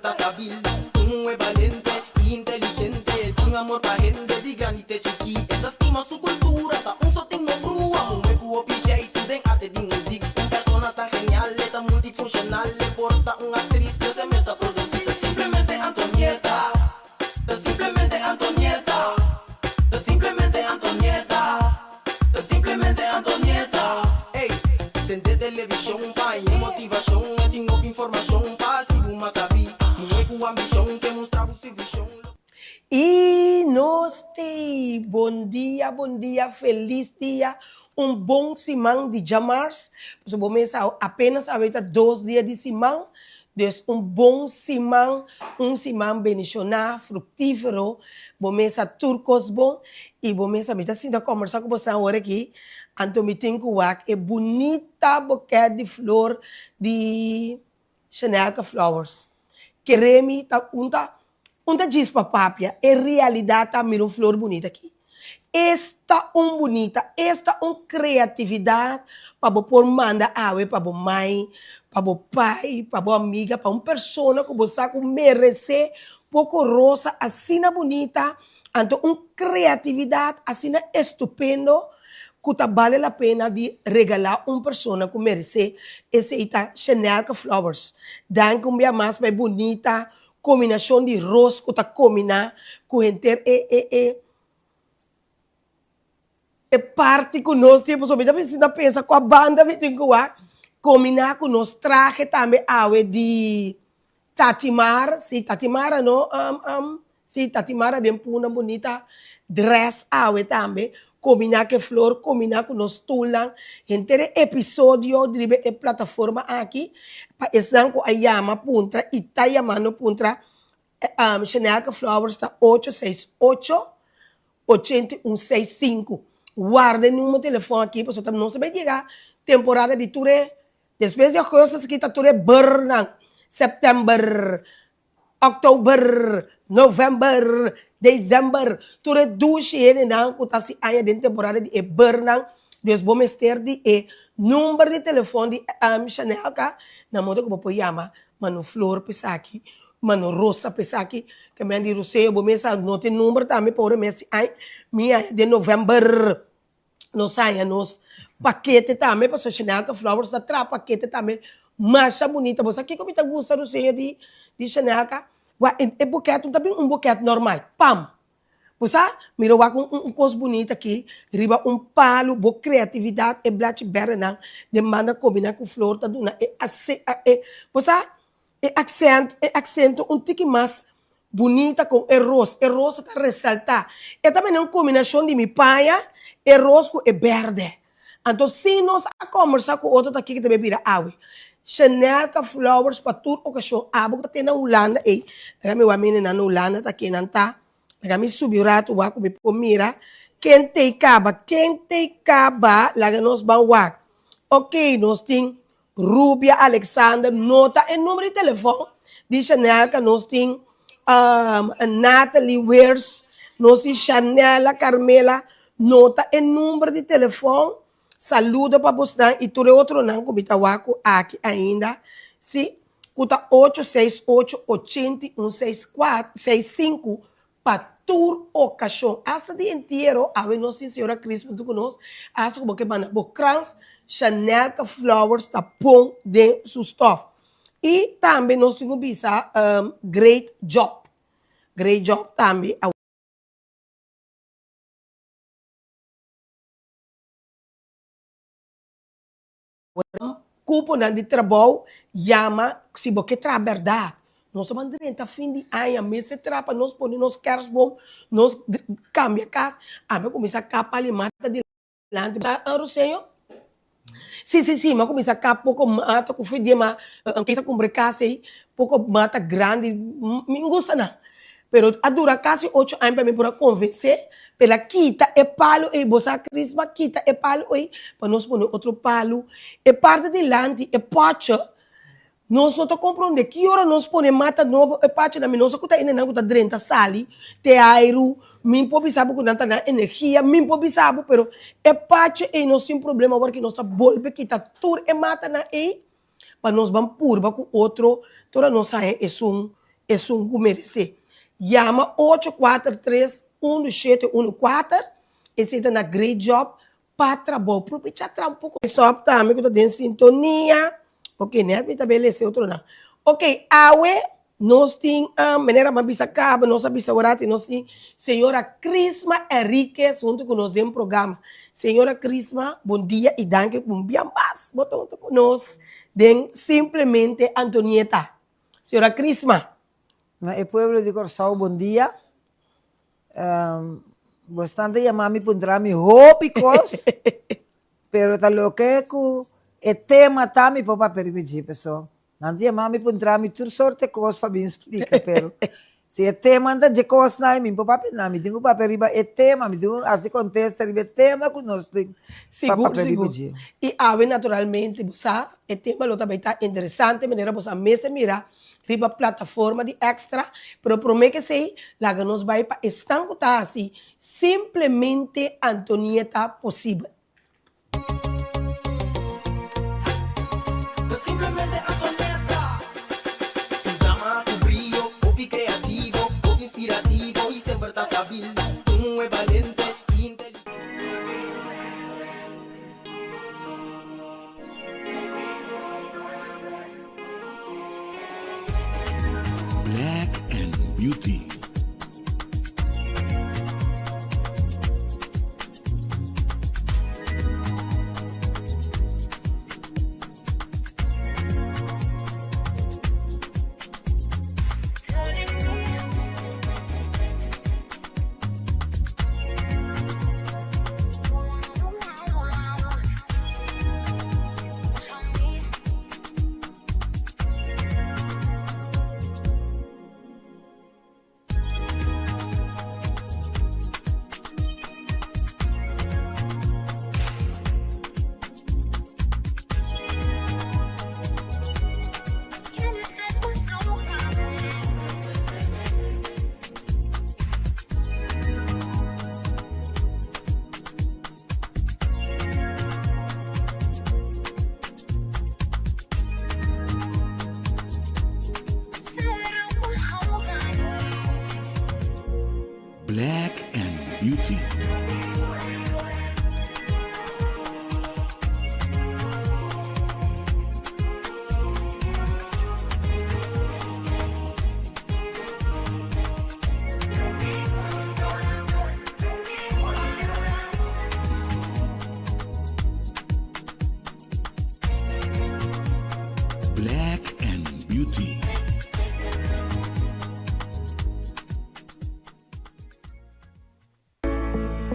ta stabil. Un muhé balente i inteligente, tin amor pa hende di grandi te chikí. E ta stima su kultura, ta un sotin no brua. Muhé ku hopi jeitu den arte di muzik. Un persona tan genial, e ta multifunshonal. E por ta un aktris, pero e mes ta produsí. Ta simplemente Antonieta, ta simplemente Antonieta, ta simplemente Antonieta. Ta simplemente Antonieta. Ey, sende televishon pa haña motivashon. E tin hopi informashon pa hasi bo mas sabí. Muhé ku ambishon ke mustra bo su vishon. Lo. I nos tei! Bon dia, bon dia, felis dia, un bon siman di djamars, pasobra bo mes sa apenas awe ta dos dia di siman, dus un bon siman, un siman bendishoná, fruktífero, bo mes sa tur kos bon i bo mes sa mi ta sinta kòmbersá ku boso awor aki, anto mi tin ku wak e bunita bokèt di flor di Chanelka Flowers. Kere mi ta un ta un ta djis pa papia, e realidat ta mira un flor bunita aki. Esta un bunita, esta un kreatividat pa bo por manda awe pa bo mai, pa bo pai, pa bo amiga, pa un persona ku bo sa ku meresé poko rosa asina bunita, anto un kreatividat asina estupendo ku ta bale la pena di regalá un persona ku meresé. Esei ta Chanelka Flowers. Danki un bia mas pa e bunita Kombinashon di ros ku ta kombiná ku henter e e e e parti ku nos tin pasobra mi ta sinta pensa kua banda mi tin ku wak kombiná ku nos trahe tambe awe di Tatimar si Tatimara no si Tatimara den puna bunita dress awe tambe kombiná ku e flor kombiná ku nos stulnan henter e episodio riba e plataforma aki pa esnan ku a yama puntra i ta yamando puntra Chanelka Flowers ta ocho seis ocho ochenta i un seis sinku warda e numero telefòn aki pasobra nos ta bai yega temporada di tur e despues di augustus aki ta tur e brnan sèptèmber October, November, December, tur e dushi hendenan ku ta hasi aña den temporada di e bernan, dus bo mester di e number di telefon di Chanelka na modo ku bo por yama mano flor pa esaki, mano rosa pa esaki, ke men di Roseo bo mes a nota e number tambe pa ora mi hasi aña, mi aña den November. Nos haña nos pakete tambe pasobra Chanelka Flowers ta traha pakete tambe masha bunita. Bo sa kiko mi ta gusta Ruseño di di Chanelka? Wak e buket no ta bin un buket normal, pam! Bo sa? Mira wak un un kos bunita aki riba un palu, bo kreatividat e blachi bèrdenan den banda kombina ku flor ta duna e e bo sa? E aksent, e aksento un tiki mas bunita kon e ros. E ros ta resaltá. E ta bini un kombinashon di mi paña, e ros ku e bèrdè. Anto si nos a kòmbersá ku otro ta kiko ta bai bira awe. Chanelka Flowers pa tur okashon. Abo ku ta tene na Hulanda ei, laga mi wak mi hende nan na Hulanda ta ken nan ta. Laga mi subi un ratu wak ku mi por mira ken t'ei kaba. Ken t'ei kaba? Laga nos ban wak. Oké, nos tin Rubia Alexander nota e number di telefon di Chanelka nos tin Natalie Weers nos tin Chanela Carmela nota e number di telefon saludo pa bosnan y tur e otronan cu mi ta wak cu aki ainda si cu ta ocho seis ocho ochenta i un seis cuatro seis sinku Pa tur okashon, asta di entiero, awe nos tin señora Cris huntu ku nos, asta ku bo ke manda bo krans, Chanelka Flowers ta pon den su stof. I tambe nos tin ku bisa great job, great job tambe. Kuponan di trabou yama si bo ke traha bèrdat. Nos ta ban drenta fin di aña mester traha pa nos pone nos kersboom, nos kambia kas. Ami a kuminsá kap pali mata dilanti. Sa Roseño? Si, si, si, mi a kuminsá kap poko mata ku foi dia mi a kisa kumpra e kas ei, poko mata grandi, mi gusta nan. Pero a dura kasi ocho aña pa mi por a konvensé pa el a kita e palu ei. Bo sa Chris bo a kita e palu ei pa nos pone otro palu. E parti dilanti, e pochi, nos no ta komprondé ki ora nos pone mata nobo e pochinan. Mi no sa ku ta hendenan ku ta drenta sali te airu. Mi por bisa bo ku nan ta nan energia, mi por bisa bo, pero e pochi ei nos tin problema awor ki nos ta bolbe kita tur e matanan ei pa nos ban purba ku otro tora nos haña esun. esun ku meresé. Yama ocho kuater tres unu shete unu kuater, esei ta na Great Job pa trabou. Probecha traha un poko. Sòp tambe ku ta den sintonia. Ok, nèt mi ta bai lesa e otronan. Ok, awe nos tin, manera mi a bisa kaba, nos a bisa aworati, nos tin señora Crisma Enriquez huntu ku nos den programa. Señora Crisma, bon dia i danki ku un bian mas bo ta huntu ku nos den Simplemente Antonieta. Señora Crisma. Na e pueblo di Kòrsou bon dia. Bosnan ta yama mi puntra mi hopi kos, pero ta loke ku e tema ta mi por papia riba dje paso nan ta yama mi puntra mi tur sorte kos pa bin splika pero si e tema ta dje kosnan mi por papia nan mi tin ku papia riba e tema mi tin ku hasi kontesta riba e tema ku nos tin pa papia riba dje. I awe naturalmente bo sa e tema lo ta bai ta interesante manera bo sa mester mira riba plataforma di Extra, pero promé ke esei laga nos bai pa esnan ku ta hasi simplemente Antonieta posibel. Ta simplemente Antonieta. Un dama ku brio, hopi kreativo, hopi inspirativo i semper ta stabil. Un muhé balente i inteligente. Black and Beauty. Black and Beauty. Black and Beauty.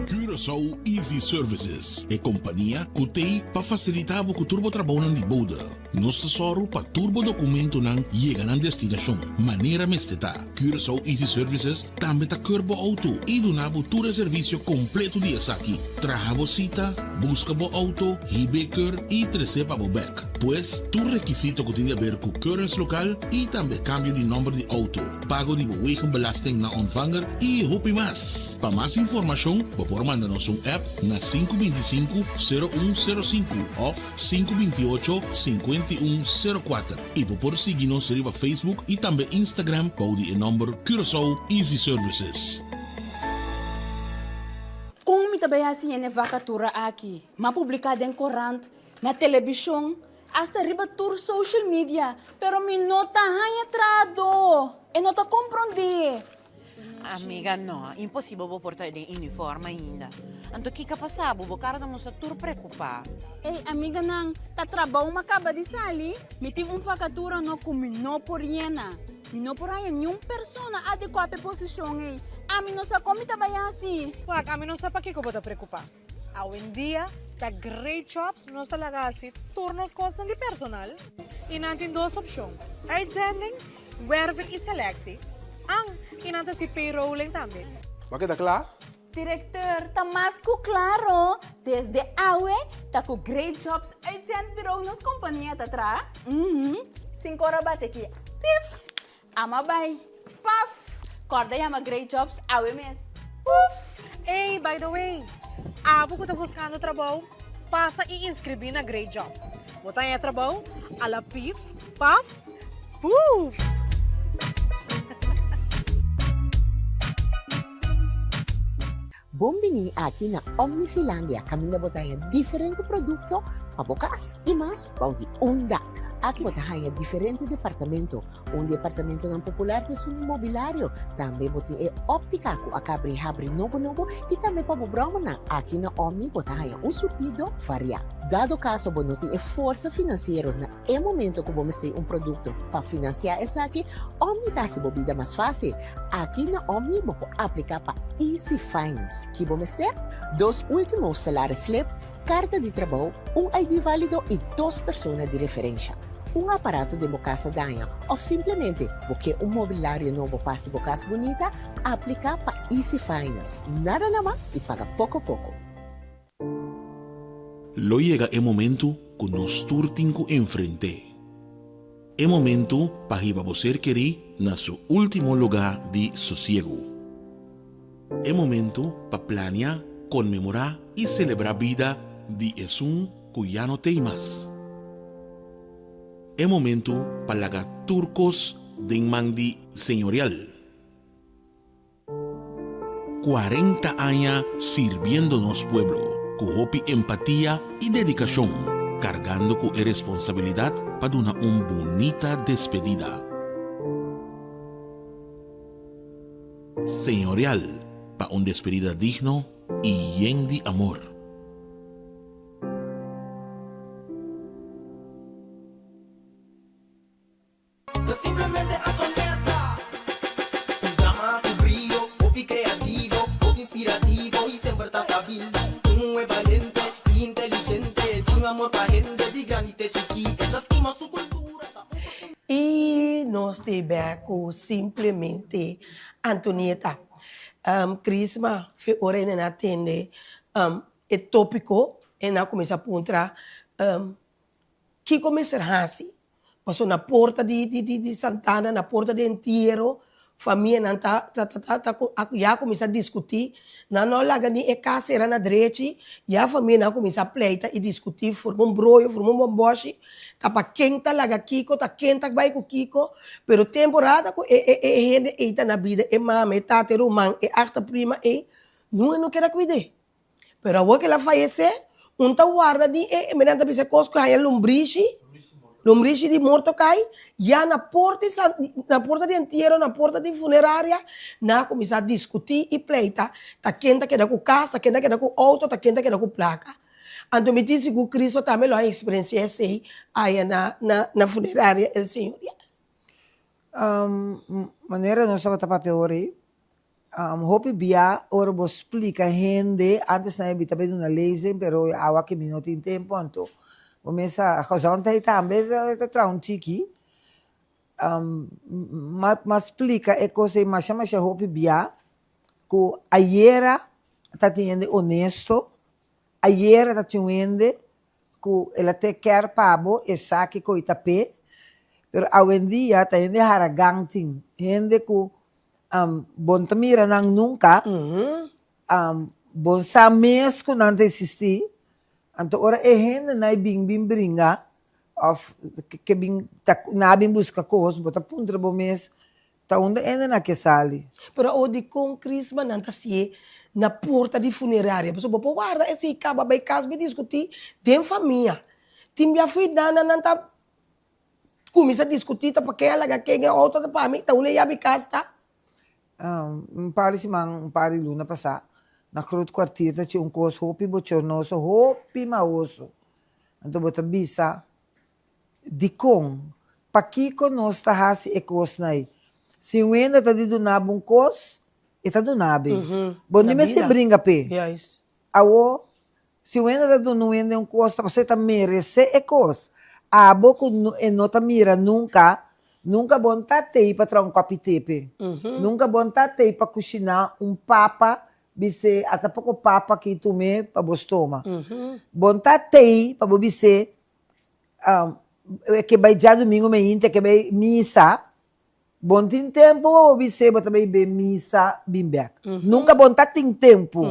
Curaçao Easy Services, e kompania ku t'ei pa fasilitá bo ku tur bo trabounan di bode. Nos ta sòru pa tur bo dokumentonan yega nan destinashon manera mester ta. Curaçao Easy Services tambe ta keur bo outo i duna bo tur e servisio kompleto di esaki, traha bo sita, buska bo outo, hib'é keur i tres'é pa bo bèk. Pues, tur rekisito ku tin di aber ku keuringslokaal i tambe kambio di nòmber di outo, pago di bo wegenbelasting na ontvanger i hopi mas. Pa mas informashon bo por manda nos un app na 525 0105 òf 528 51 04 i bo por sigui nos riba Facebook i tambe Instagram bou di e nòmber Curaçao Easy Services. Kon mi ta bai hasi hende vakatura aki? M'a publiká den korant, na telebishon, hasta riba tur social media, pero mi no ta haña trahadó. E no ta komprondé. Amiga, no, imposibel bo por ta den uniform ainda. Anto kiko a pasa bo? Bo kara ta mustra tur preokupá. Ey, amiganan, ta trabou m'a kaba di sali. Mi tin un vakatura no ku mi no por yena. Mi no por haña niun persona adekuá pa e posishon ey. Ami no sa kon mi ta bai hasi. Wak, ami no sa pakiko bo ta preokupá. Awendia ta Great Jobs nos ta laga hasi tur nos kosnan di personal i nan tin dos opshon, uitzending, werving i selectie, an i nan ta hasi payrolling tambe. Bo a keda kla? Directeur, ta mas ku klaro, desde awe ta ku Great Jobs Uitzendbureau nos kompania ta traha. Uhum, sin kora bate ki pif, Ama bai. Paf! Kòrda yama Great Jobs awe mes. Puf! Ey, by the way, abo ku ta buskando trabou, pasa i inskribí na Great Jobs. Bo ta haña trabou a la pif, paf, puf! Bon bini aki na Omnifilandia kaminda bo ta haña diferente produkto pa bo kas i mas bou di un dak. Aki bo ta haña diferente departamento. Un di e apartamentonan popular ta esun di mobilario. Tambe bo tin e óptika ku a kabri habri nobo nobo i tambe pa bo bròmernan. Aki na Omni bo ta haña un surtido variá. Dado kaso bo no tin e forsa finansiero na e momento ku bo mester un produkto pa finansiá esaki, Omni ta hasi bo bida mas fásil. Aki na Omni bo por apliká pa Easy Finance. Ki bo mester? Dos último salaris slip, karta di trabou, un ID válido i dos persona di referensha. Un aparato den bo kas a daña òf simplemente bo ke un mobilario nobo pa hasi bo kas bunita? Apliká pa Easy Finance. Nada na man i paga poko poko. Lo yega e momentu ku nos tur tin ku enfrent'é. E momentu pa hiba bo ser kerí na su último lugá di sosiegu. E momentu pa plania, konmemorá i selebrá bida di esun ku ya no t'ei mas. E momentu pa laga tur kos den man di Señorial. 40 aña sirbiendo nos pueblo ku hopi empatia i dedikashon, kargando ku e responsabilidat pa duna un bunita despedida. Señorial pa un despedida digno i yen di amor. Ta simplemente Antonieta. Un dama ku brio, hopi kreativo, hopi inspirativo i semper ta stabil. Un muhé balente i inteligente, tin amor pa hende di grandi te chikí. E ta stima su kultura, ta un sosten. I nos ta bek ku simplemente Antonieta. Crisma fe ora e na tende e tópiko e na kuminsá puntra kiko mester hasi. Pasobra na porta di di di di santana, na porta di entiero, famianan ta ta ta ta ta ya a kuminsá diskutí. Nan no a laga ni e kas sera na drechi, ya famianan a kuminsá pleita i diskutí, forma un broyo, forma un bòmbòshi, ta pa ken ta laga kiko, ta ken ta bai ku kiko. Pero temporada ku e e e hende ei ta na bida, e mama, e tata, e ruman, e achterprima ei, nunka no keda kuid'é. Pero awor ku el a fayesé, un ta warda di e, mi nan ta bisa kos ku haña lombrishi, lombrishi di morto kai, ya na porta di san, na porta di entiero, na porta di funeraria, nan a kuminsá diskutí i pleita, ta ken ta keda ku kas, ta ken ta keda ku outo, ta ken ta keda ku plaka. Anto mi tin sigur Cristo tambe lo a eksperensiá esei aya na na na funeraria El Señorial. Manera nos tabata papia ora ei, Hopi bia ora bo splika hende, antes nan e bita bai duna lezing, pero awa ke mi no tin tempu, anto bo mes sa gezondheid tambe ta traha un tiki. M'a splika e kos ei masha masha hopi bia ku ayera ta tin hende honesto, ayera ta tin un hende ku el a take care pa bo, e sa kiko i ta p'e, pero awendia ta hende haragan tin, hende ku Bo no ta mira nan nunka, bo no sa mes ku nan ta eksistí, anto ora e hendenan e bin bin bringa òf ke bin ta nan a bin buska kos, bo ta puntra bo mes ta unda e hendenan ke sali. Pero awor dikon Crisma nan ta hasié na porta di funeraria? Pasobra bo por warda esei kaba bai kas bai diskutí den famia. Tin bia fuidanan nan ta Cuminsa discuti ta pake a laga ken e auto ta pa mi ta una yabi cas ta. Un par di siman, un par di luna pasá, na Groot Kwartier ta haci un cos hopi bochornoso, hopi mahoso. Anto bo ta bisa, Dicon? Pakico nos ta haci e cosnan ei? Si un hende ta di duna bo un cos, e ta duna bo. Bo no mester bringa p'e. Awo, si un hende ta duna un hende un kos, ta pasobra e ta meresé e kos. Abo ku e no ta mira nunka, nunka bo no ta tei pa traha un kòpi te p'e. Nunka bo no ta tei pa kushiná un papa, bis'é, ata poko papa aki tum'é pa bo stoma. Bo no ta tei pa bo bis'é, e ke bai djadumingu meinta, e ke bai misa, Bon tin tempu bo bis'é bo ta bai be misa bin bek. Nunka bon ta tin tempu.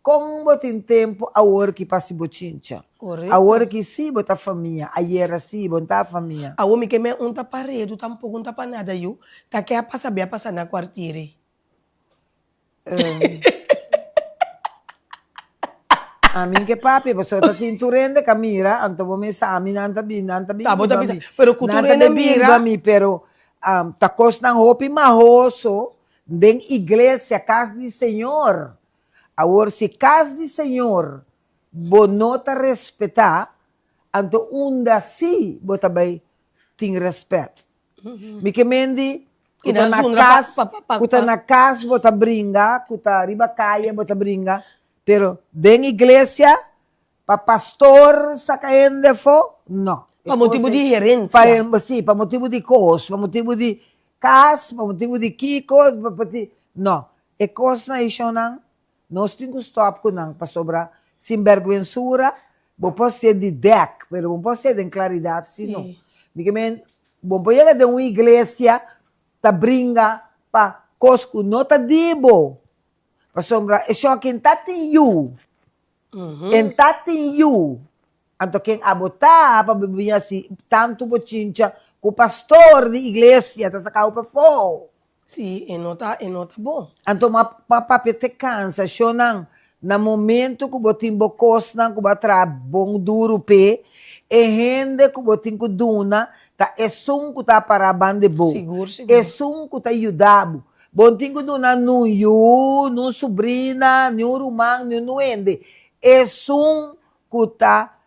Kon bo tin tempu awor ki pa si bo chincha? Awor ki si bo ta famia, ayera si bo n'ta famia. Awor mi ke men un ta pa redu tampoko un ta pa nada yu, ta ke a pasa be a pasa na kwartier ei. Ami ke papia, pasobra ta tin tur hende ka mira, anto bo mes sa ami nan ta bin, nan ta bin Ta, bo ta riba bisa, mi. pero ku tur Nan ta hende bin mira. riba mi, pero ta kosnan hopi mahoso den iglesia, kas di Señor. Awor si kas di Señor bo no ta respetá, anto unda sí bo ta bai tin rèspèt? Mi ke mendi ku ta na kas, ku ta na kas bo ta bringa, ku ta riba kaya bo ta bringa, pero den iglesia pa pastor saka hende afó, no. Pa motibu di herensia. Pa, sí, pa motibu di kos, pa motibu di kas, pa motibu di kiko, pa, no. E kosnan ei shonnan Nos tin ku stòp ku nan pasobra sinbèrgwensura bo por ser di dèk pero bo no por ser den klaridat si no. Mi ke men bo por yega den un iglesia ta bringa pa kos ku no ta di bo pasobra e shòki e ta tin yu, e ta tin yu. Anto ken abo ta pa bo bin hasi tantu bochincha ku pastor di iglesia ta saka bo pafó? Sí, e no ta, e no ta bon. Anto ma pa papia te kansa, shonnan, na momento ku bo tin bo kosnan ku bo a traha bon duru p'e, e hende ku bo tin ku duna ta esun ku ta pará banda di bo, Sigur, sigur. esun ku ta yuda bo. Bo no tin ku duna nun yu, nun subrina, niun ruman, niun hende. Esun ku ta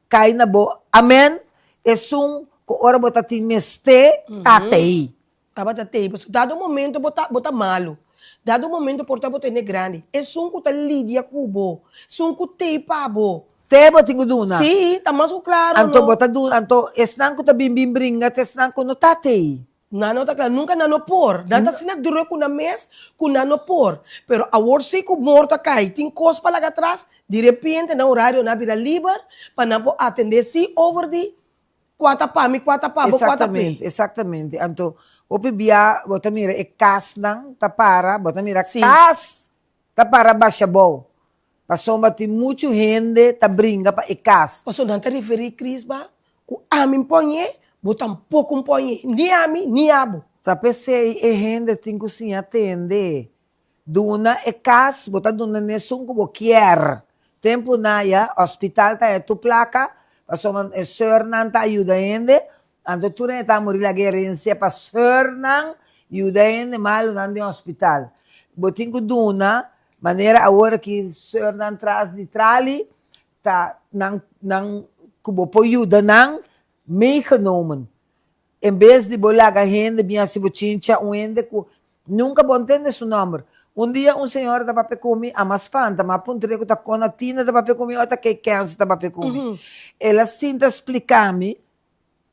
kai na bo, amen, esun ku ora bo ta tin mester ta tei. Tabata tei, pasobra dado momento bo ta bo ta malu, dado momento por ta bo tene grandi, esun ku ta lidia ku bo, esun ku tei pa bo. Te bo tin ku duna. Sí, ta mas ku klaro no. Anto bo ta duna, anto esnan ku ta bin bin bringa ta esnan ku no ta tei. Nan no ta kla, nunka nan no por. Nan ta asina druk ku nan mes ku nan no por. Pero awor si ku morto a kai, tin kos pa laga atras, di repente nan orario nan a bira liber pa nan por atendé si over di kua ta pa mi, kua ta pa bo, kua ta p'e. Exactamente, exactamente. Anto hopi bia bo ta mira e kasnan ta para, bo ta mira kas ta para basha abou. Pasobra tin muchu hende ta bringa pa e kas. Pasobra nan ta referí Crisba ku ami n'poñ'é, bo tampoko n'poñ'é, ni ami ni abo. Ta p'esei e hende tin ku siña tende. Duna e kas, bo ta duna n'esun ku bo kier. Tempu na ya, hospital ta haya tur plaka, pasobra e sùrnan ta ayuda hende, anto tur hende ta muri laga herensia pa sùrnan yuda hende malunan den hospital. Bo tin ku duna Manera awor aki soeurnan tras di trali ta nan nan ku bo por yuda nan meegenomen. En bes di bo laga hende bin hasi bo chincha un hende ku nunka bo a ntende su nomber. Un dia un señora ta papia ku mi, a spanta, mi a puntra ku ta kon a Tina ta papia ku mi o ta kei Kenzie ta papia ku mi. El a sinta splika mi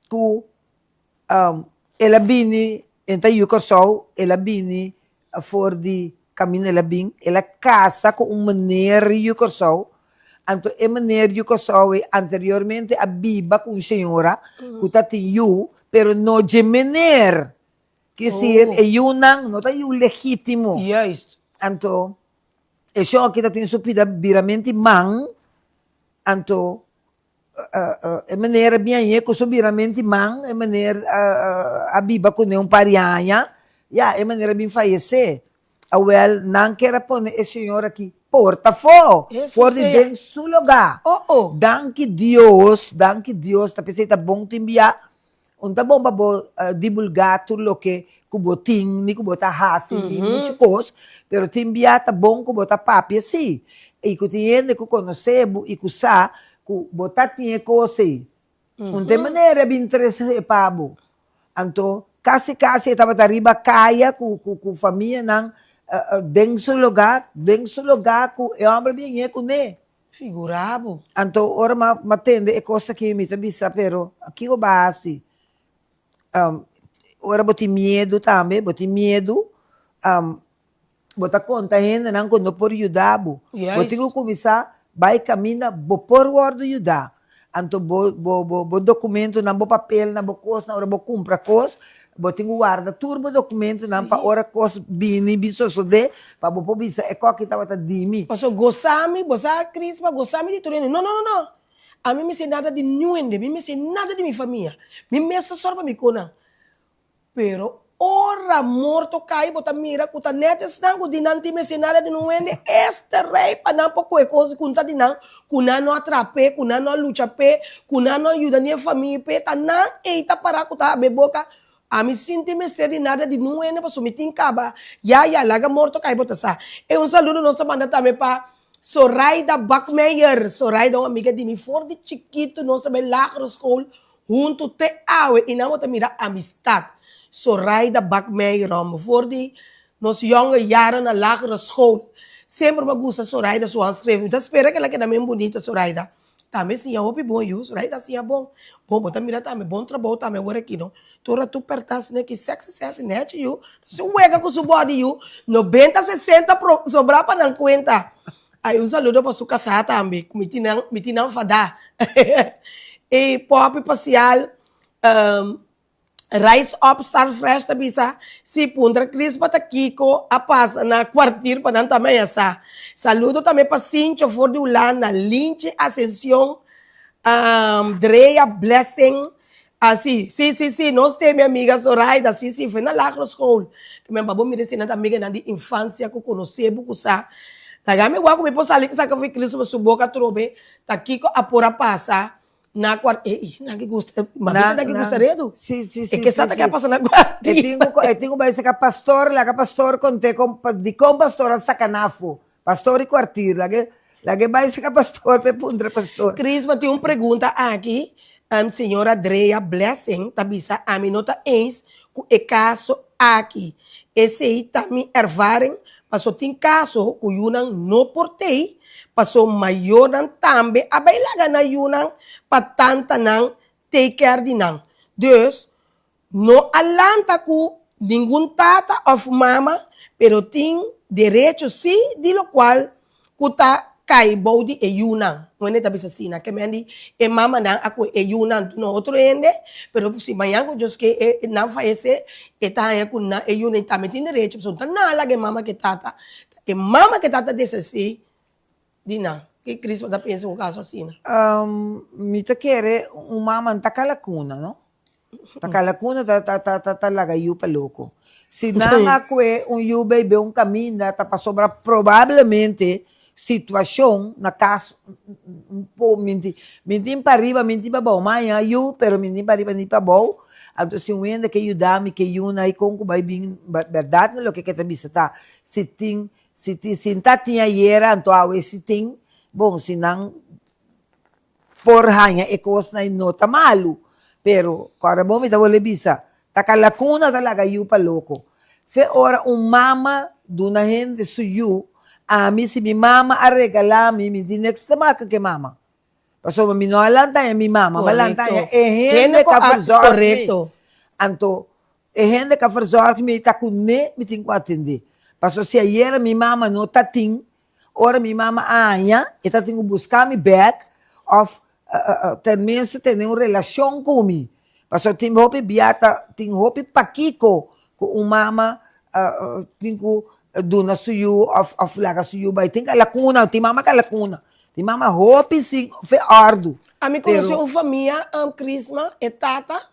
ku el a bini, e ta yu Kòrsou, el a bini for di kaminda el a bin, el a kasa ku un meneer yu Kòrsou, anto e meneer yu Kòrsou ei anteriormente a biba ku un señora ku ta tin yu, pero no dje meneer, kier desir e yunan no ta yu legítimo. Anto e shon aki ta tin su pida biramenti man, anto E meneer a bin añe ku su biramenti man, e meneer a biba kuné un par di aña, ya e meneer a bin fayesé. Awèl nan kier a pone e señor aki porta afó, for di den su lugá. Danki Dios, danki Dios, ta p'esei ta bon tin bia Un ta bon pa bo divulgá tur loke ku bo tin ni ku bo ta hasi ni muchu kos, pero tin bia ta bon ku bo ta papia sí i ku tin hende ku konosé bo i ku sa ku bo ta tin e kos ei. Un ta e manera e bin trese pa bo. Anto kasi kasi e tabata riba kaya ku ku famianan den su lugá, den su lugá ku e hòmber a bin ñe kuné. Figurá bo. Anto ora m'a tende e kos aki mi ta bisa pero kiko bo a hasi? Ora bo tin miedu tambe, bo tin miedu, bo ta konta hendenan ku no por yuda bo. Bo tin ku kuminsá bai kaminda bo por wòrdu yudá. Anto bo bo bo bo dokumentonan, bo papelnan, bo kosnan, ora bo kumpra kos, bo tin ku warda tur bo dokumentonan pa ora kos bini bin sosodé, pa bo por bisa e kòki tabata di mi. Pasobra gosa mi, bo sa Cris, pa gosa mi di tur hende. No, no, no, no. Ami mester nada di niun hende, mi mester nada di mi famia. Mi mes ta sòru pa mi konan. Pero. ora morto kai bo ta mira ku ta nèt esnan ku di nan tin mester nada di nun hende, este rei pa nan por kohe kos ku ta di nan, ku nan no a traha p'e, ku nan no a lucha p'e, ku nan no a yuda ni e famia p'e, ta nan ei ta pará ku ta hab'e boka. Ami sin tin mester di nada di nun hende pasobra mi tin kaba. Ya ya, laga morto kai bo ta sa. E un saludo nos ta manda tambe pa Soraida Bakmeijer. Soraida un amiga di mi for di chikitu nos ta bai lagere school huntu te awe y nan bo ta mira amistad. Soraida Bakmeijer homber for di nos yonge jaren na lagere school. Semper mi a gusta Soraida su handschrift. Mi ta spera ke la keda men bunita Soraida. Tambe siña hopi bon yu, Soraida siña bon. Bon bo ta mira tambe bon trabou tambe awor aki no. Tur a tur perta asina ki sexy sexy nechi yu. No si wega ku su body yu. 90 60 pro sobra pa nan kuenta. Ay un saludo pa su kasá tambe ku mi tin nan mi tin nan fadá. E Poppy Pasial Rise Up Start Fresh ta bisa, Si puntra Crispa ta kiko a pasa na kwartier pa nan tambe haña sa. Saludo tambe pa Sincho for di Hulanda, Linchi Ascencion, Drea Blessing, ah si, si, si, si, nos te mi amiga Zoraida, si, si, fue na lagere school. Ke men pa bo mira si nan ta amiganan di infancia ku konosé bo ku sa. Laga mi wak ku mi por sali saka for Crispa su boka atrobe ta kiko a por a pasa Na cuar e i nan ki gusta ma Na nan ki na gusta redu. Si si E si ke si sa ta ke si. a pasa na E cuartil. tin ku e tin ku bai saka pastor laga pastor konte kon dikon pastor a saka nan afo. Pastor di kuartir laga laga e bai saka pastor pa e puntra pastor. Chris mi tin un pregunta aki señora Drea Blessing ta bisa ami no ta eens ku e kaso aki esei ta mi ervaring paso tin kaso ku yunan no por tei Paso mayornan tambe a bay laga nan yunan pa tantanan take care di nan. Dus, no a lanta cu ningun tata of mama, pero tin derecho si di locual cu ta cay bou di e yunan. Wende ta bisa asina, ke men di e mamanan a coge e yunan duna otro hende, pero si mañan cu Dios ke e nan fayece, e ta haña cu nan e yunan tambe tin derecho, pasobra no ta nan a laga e mama cu e tata. E mama ke tata desesí di nan. Ke Crisma ta pensa un kaso asina? Mi ta kere un mama no ta kalakuna no. Ta kalakuna ta ta ta ta laga yu pa loko. Si nan a kue un yu bebe un kaminda ta pasobra probablemente situashon na kas un po mi mi tin pa riba mi tin pa abou maña yu pero mi tin pa riba ni pa abou anto si un hende ke yuda mi ke yuna i kon ku bai bin bèrdat na loke ke ta bisa ta Si tin, si tin, si n'ta tin ayera, anto awe si tin, bon, si nan por haña e kosnan ei no ta malu, pero kòrda bon mi ta wòrdu bisa, ta kalakuna ta laga yu pa loko. Fe ora un mama duna hende su yu, ami si mi mama a regalá mi, mi tin niks te maka ku e mama. Pasobra mi no a lanta haña mi mama, mi a lanta haña e hende ku a verzòrg mi. Anto E hende ka verzorg mi ta ku ne mi tin ku atendé. Paso si ayera mi mama no ta tin, ora mi mama a haña, e ta tin ku buska mi bèk òf tenminste tene un relashon ku mi. Paso tin hopi bia ta tin hopi pakiko ku un mama tin ku duna su yu òf òf laga su yu bai. Tin kalakuna, tin mama kalakuna, tin mama hopi sin fe òrdu. Ami konosé un famia, Crisma, e tata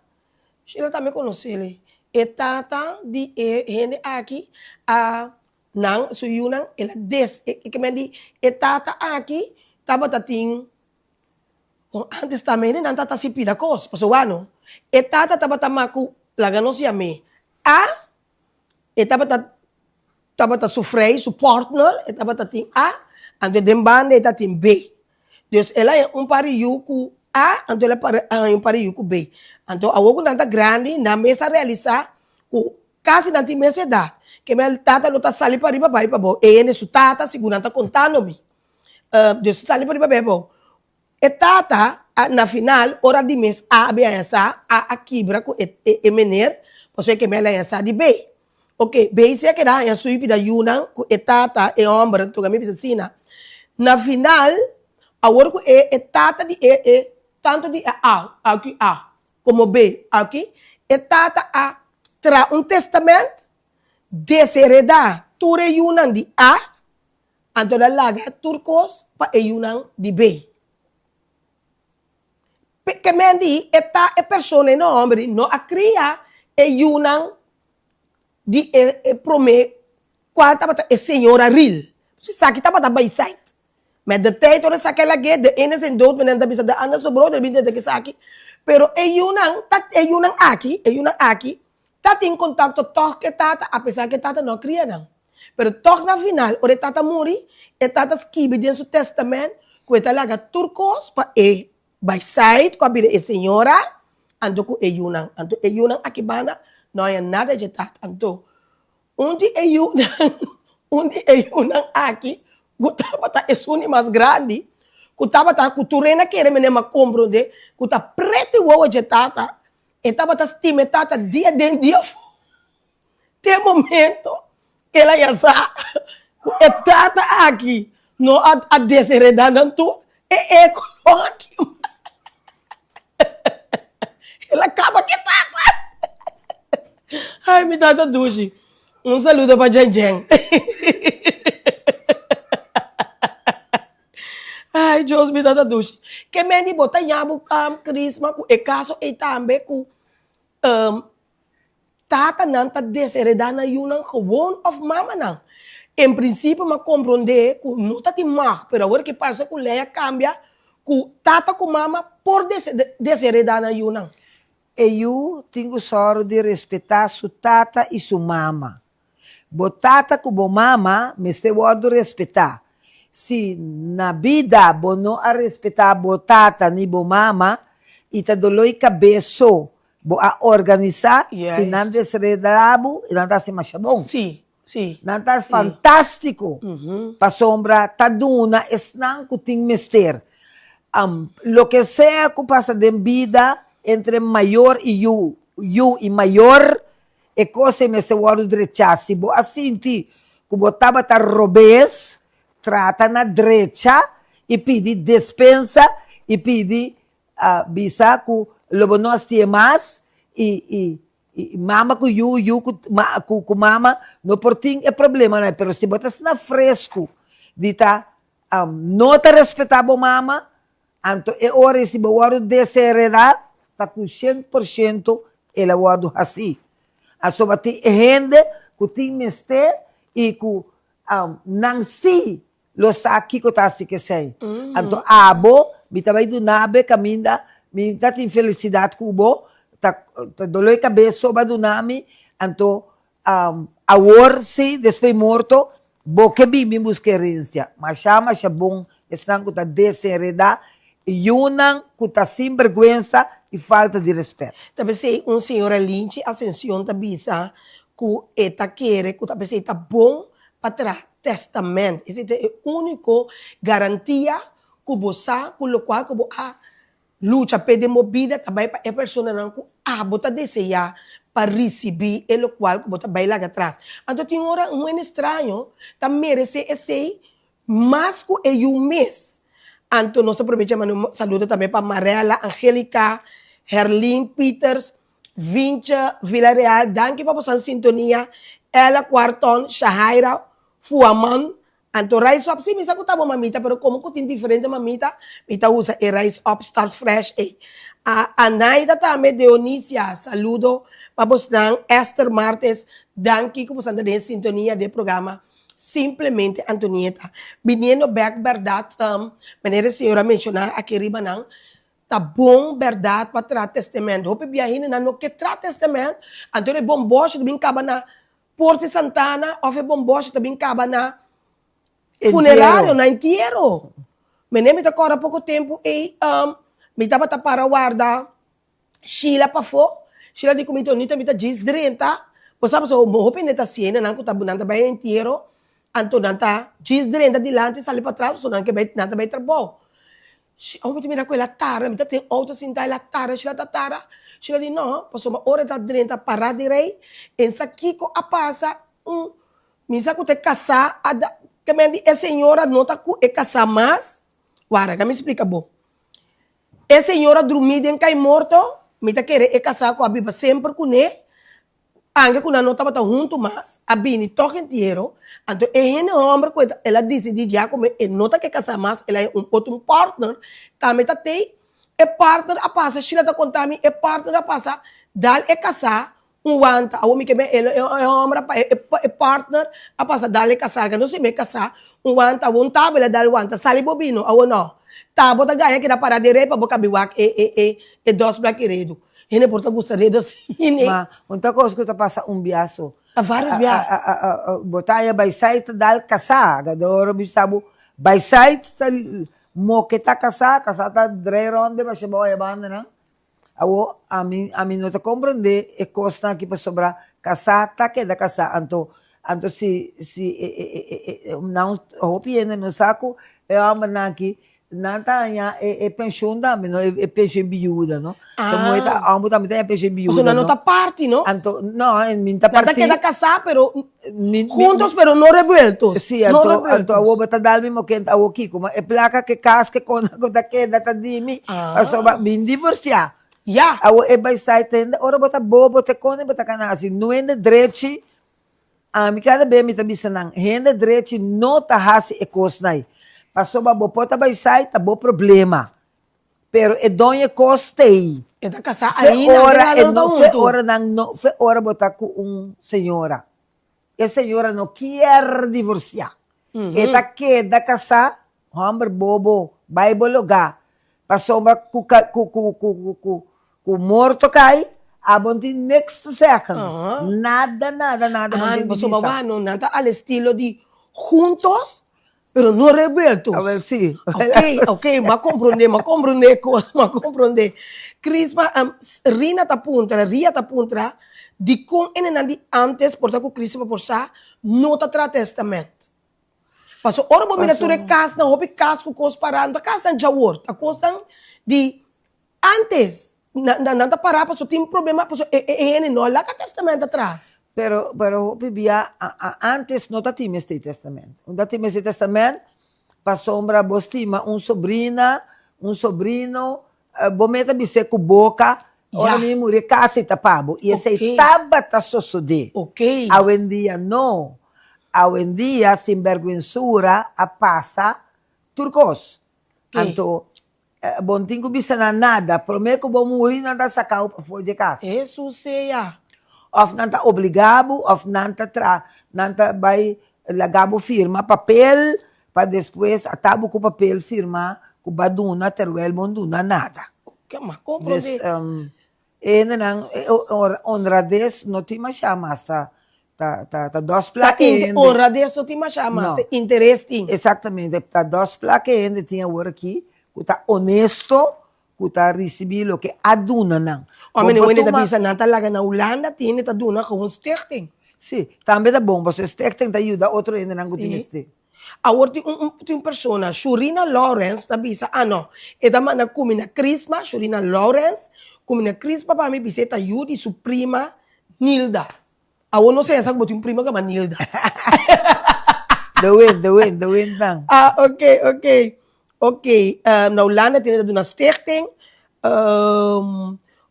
Sheila tambe konosele. E tata di e hende aki a nan su yunan el a des e ke men di e tata aki tabata tin kon antes tambe hendenan tabata hasi pida kos pasobra wak no e tata tabata maku laga nos yam'é a e tabata tabata su frei, su partner, e tabata tin A, anto den banda e ta tin B. Dus el a haña un par di yu ku A, anto el a haña un par di yu ku B. Anto awor ku nan ta grandi, nan mes a realisá ku kasi nan tin mes edat, ke mi tata lo ta sali pariba bai pabou. E hende su tata, segun nan ta kontando mi. Dus sali pariba bai pabou. E tata a na final ora di mes A a bin haña sa, A a kibra ku e e meneer pasobra e ke mel haña sa di B. Ok, B si a keda haña su pida yunan ku e tata, e hòmber, anto mi bisa asina. Na final, awor ku e e tata di e e tantu di e A, aki A, komo B, aki, e tata a traha un tèstamènt, desheredá tur e yunan di A, Anto el a laga tur kos pa e yunan di B. Ke men di e ta e persona, e no hòmber di, no a kria e yunan. di e e promé kual tabata e señora ril. Esaki tabata baisait. Met de tijd ora esaki a lag'é, de ene zijn dood, men nan ta bisa de ander su brood, el bin tende ku esaki. Pero e yunan ta e yunan aki, e yunan aki ta tin kontakto tòg ku e tata apesar ku e tata no a kria nan. Pero tòg na final ora e tata muri, e tata skibi den su tèstamènt ku e ta laga tur kos pa e bai sait ku a bira e señora anto ku e yunan. Anto e yunan aki banda no haña nada dje tata. Anto Un di e yunan, un di e yunan aki ku tabata esun di mas grandi, ku tabata ku tur rei na kere mene ma komprondé ku ta preti wowo dje tata, e tabata stima e tata dia den dia afó. Te momento el a yasa ku e tata aki no a a desheredá nan tur, e eko no a kima. El a kaba ku e tata. Ay, mi tata dushi. Un saludo pa Jen Jen. Ay, Dios, mi tata dushi. Ke men di bo ta yabu um, Chrisma ku e kaso ei tambe ku um, tatanan ta desheredá nan yunan gewoon of mamanan. En prinsipio m'a komprondé ku no ta tin mag, pero awor ke parse ku lei a kambia ku tata ku mama por desheredá nan yunan. E yu tin ku sòru di respetá su tata i su mama. Bo tata ku bo mama mester wòrdu respetá. Si na bida bo no a respetá bo tata ni bo mama i ta doloi kabes so bo a organisá, si nan desredá bo, nan ta hasi masha bon. Nan ta fantástiko pasobra ta duna esnan ku tin mester. Loke sea ku pasa den bida entre mayor i yu, yu i mayor, e kos ei mester wòrdu drechá. Si bo a sinti ku bo tabata robes, trata na drecha i pidi despensa i pidi bisa ku lo bo no hasié mas i I mama ku yu, yu ku ku mama no por tin e problemanan, pero si bo ta asina fresku di ta no ta respetá bo mama, anto e ora ei si bo wòrdu deseredá ta ku shen por shento el a wòrdu hasí. Asoba tin e hende ku tin mester i ku nan sí Lo sa kiko ta hasi kesei. Anto abo, mi ta bai duna bo e kaminda, mi ta tin felisidat ku bo, ta doló e kabes so bo a duna mi, anto awor si, despues morto, bo ke bin bin buska herensia. Masha masha bon esnan ku ta desenredá i yunan ku ta sin bergwensa i falta di rèspèt. Ta p'esei un señora Linchi Ascension ta bisa ku e ta kere ku ta p'esei ta bon pa traha Testament. Esei ta e úniko garantia ku bo sa ku lokual ku bo a lucha p'e den bo bida ta bai pa e personanan ku abo ta deseá pa risibí e lokual ku bo ta bai laga atras. Anto tin ora un hende straño ta meresé esei mas ku e yu mes. Anto nos ta probecha manda un saludo tambe pa Marella, Angelica, Herlin, Pieters, Vinche Villarreal, danki pa boso sintonia, Ella Cuarton, Shahaira Fuaman, anto Rise Up, si mi sa ku ta bo mamita pero komo ku tin diferente mamita mi ta usa e Rise Up Start Fresh ei. A Anaida tambe Deonisia, saludo pa bosnan, Esther Martes, danki ku boso ta den sintonia di e programa Simplemente Antonieta. Biniendo bek bèrdat, manera e señor a menshoná aki riba nan, Ta bon bèrdat pa traha tèstamènt. Hopi bia hendenan no ke traha tèstamènt, anto e bombòshi ta bin kaba na Porte Santana òf e bombòshi ta bin kaba na funerario, na entiero. Mene mi ta kòrda poko tempu ei mi tabata para warda Sheila pafó, Sheila di ku mi Tonita mi ta djis drenta, bo sa pasobra hopi hende ta hasi hendenan ku ta nan ta bai entiero, anto nan ta djis drenta dilanti sali patras pasobra nan ke bai nan ta bai trabou. Ora mi ta mira ku el a tarda, mi ta tin outo sinta, el a tarda, Sheila ta tarda, Sheila di no, pasobra ora e ta drenta pará di rei, en sa kiko a pasa, un mi sa ku ta e kasá a da, ke men di e señora no ta ku e kasá mas, wara ka mi splika bo. E señora drumí den kai morto, mi ta kere e kasá ku a biba semper kuné, Anke ku nan no tabata huntu mas, a bini tòg entiero, anto e hende hòmber ku el a disidí ya ku e no ta ke kasá mas, el a haña un otro un partner, tambe ta tei, e partner a pasa, Sheila ta konta mi, e partner a pasa dal e kasá. Un wanta, awor mi ke ben e e homber a e e partner a pasa dal e kasá, no si mi kasá, un wanta awor un tabel a dal wanta, sali bo bino, awor no. Ta bo ta gaña keda para derei pa bo kabi wak e e e e dos blaki redu. Hende por ta gusta redu asina. Ma un ta kos ku ta pasa un bia so. Ta varios bia. Bo ta haña bai sait ta dal kasá, gador mi bisa bo bai sait ta moke ta kasá, kasá ta drei rònt den basha bo banda nan. Awor, ami, ami no ta komprendé e kosnan aki pasobra kasá ta keda kasá. Anto, anto si, si e, e, e, e, e, nan, hopi hende no sa ku e hòmbernan aki, nan ta haña e, e penshun tambe, no, e, e penshun biuda, no. So Ah. muhé ta, hòmber tambe ta haña penshun biuda, Pasobra nan no. no ta parti, no? Anto, no, e mi ta Nan ta partí. keda kasá, pero Mi, mi, juntos, pero no revueltos. Sí, No anto, anto revueltos. awor bo ta dal mi mokent awor kiko, ma e plaka ke kas ke kona ku ta keda ta di mi, Ah. pasobra mi divorsiá. Ya. Awor e bai sai tende, ora bo ta bobo te kone bo ta kana hasi, no hende drechi, ami kada be mi ta bisa nan, hende drechi no ta hasi e kosnan ei, pasobra bo por ta bai sai ta bo problema, pero e doño e kos t'ei. E ta kasá Fe ainda, ora aunke e nan no ta no, fe huntu. ora nan no, fe ora bo ta ku un señora. E señora no kier divorciá. E ta keda casá, homber bobo, bai bo logá. Pasobra cu cu cu cu cu cu morto cai, abo no tin niks te zeggen. Nada, nada, nada bo no tin di Pasobra bisa. wak no, nan ta al estilo di juntos Pero no revueltos. A ver, sí. Ok, ok, m'a comprende, m'a comprende, m'a comprende. Crisma, um, Rina ta puntra, Ria ta puntra, dikon enenan di antes por ta ku Crisma por sa no ta traha testament? Paso ora bo mira tur e kasnan, hopi kas ku kos pará, no ta kasnan djawor, ta kosnan di Antes, nan ta pará pasobra tin problema, pasobra e e hende no a laga testament atras. Pero, pero hopi bia antes no ta tin mester testament. No ta tin mester testament pasobra bo stima un sobrina, un sobrino, bo mester bis'é ku boka, ora mi muri e kas ei ta pa bo. I esei tabata sosodé. Awendia no. Awendia sinbèrgwensura a pasa tur kos. Anto, bo no tin ku bisa nan nada. Promé ku bo muri, nan ta saka bo pafó dje kas. Hesus sea! Òf nan ta obligá bo, òf nan ta tra, nan ta bai laga bo firma papel, pa despues ata bo ku papel firmá ku bo a duna terwel bo no duna nada. Oke, ma komprondé. Dus, E hendenan, e honrades no tin mashá mas, ta ta ta dos plak e hende. Honrades no tin mashá mas, ta interes tin. Exactamente, ta dos plak e hende tin awor aki ku ta honesto, ku ta risibí loke a duna nan. Ome no hende ta bisa nan ta laga na Hulanda, tin hende ta duna gewoon stichting. Sí, tambe ta bon, pasobra e stichting ta yuda otro hendenan ku tin mester. Awor tin un tin un persona, Shurina Lawrence ta bisa, ah no, e ta manda kumina Crisma, Shurina Lawrence, kumina Crisma pa mi bisa e ta yu di su prima Nilda. Awor no sé sa ku bo tin un prima ku yama Nilda. De win, de win, de win nan. Ah, ok, ok. Ok, na Hulanda tin e ta duna stichting.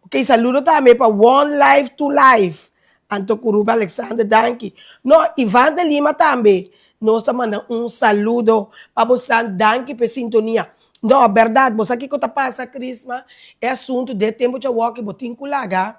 Ok, saludo tambe pa One Life to Life. Anto ku Ruben Alexander, danki. No, Ivan de Lima tambe. Nos ta manda un saludo pa bosnan, danki pa e sintonia. No, bèrdat, bo sa kiko ta pasa, Crisma? E asuntu den e tempu djawoki bo tin ku laga.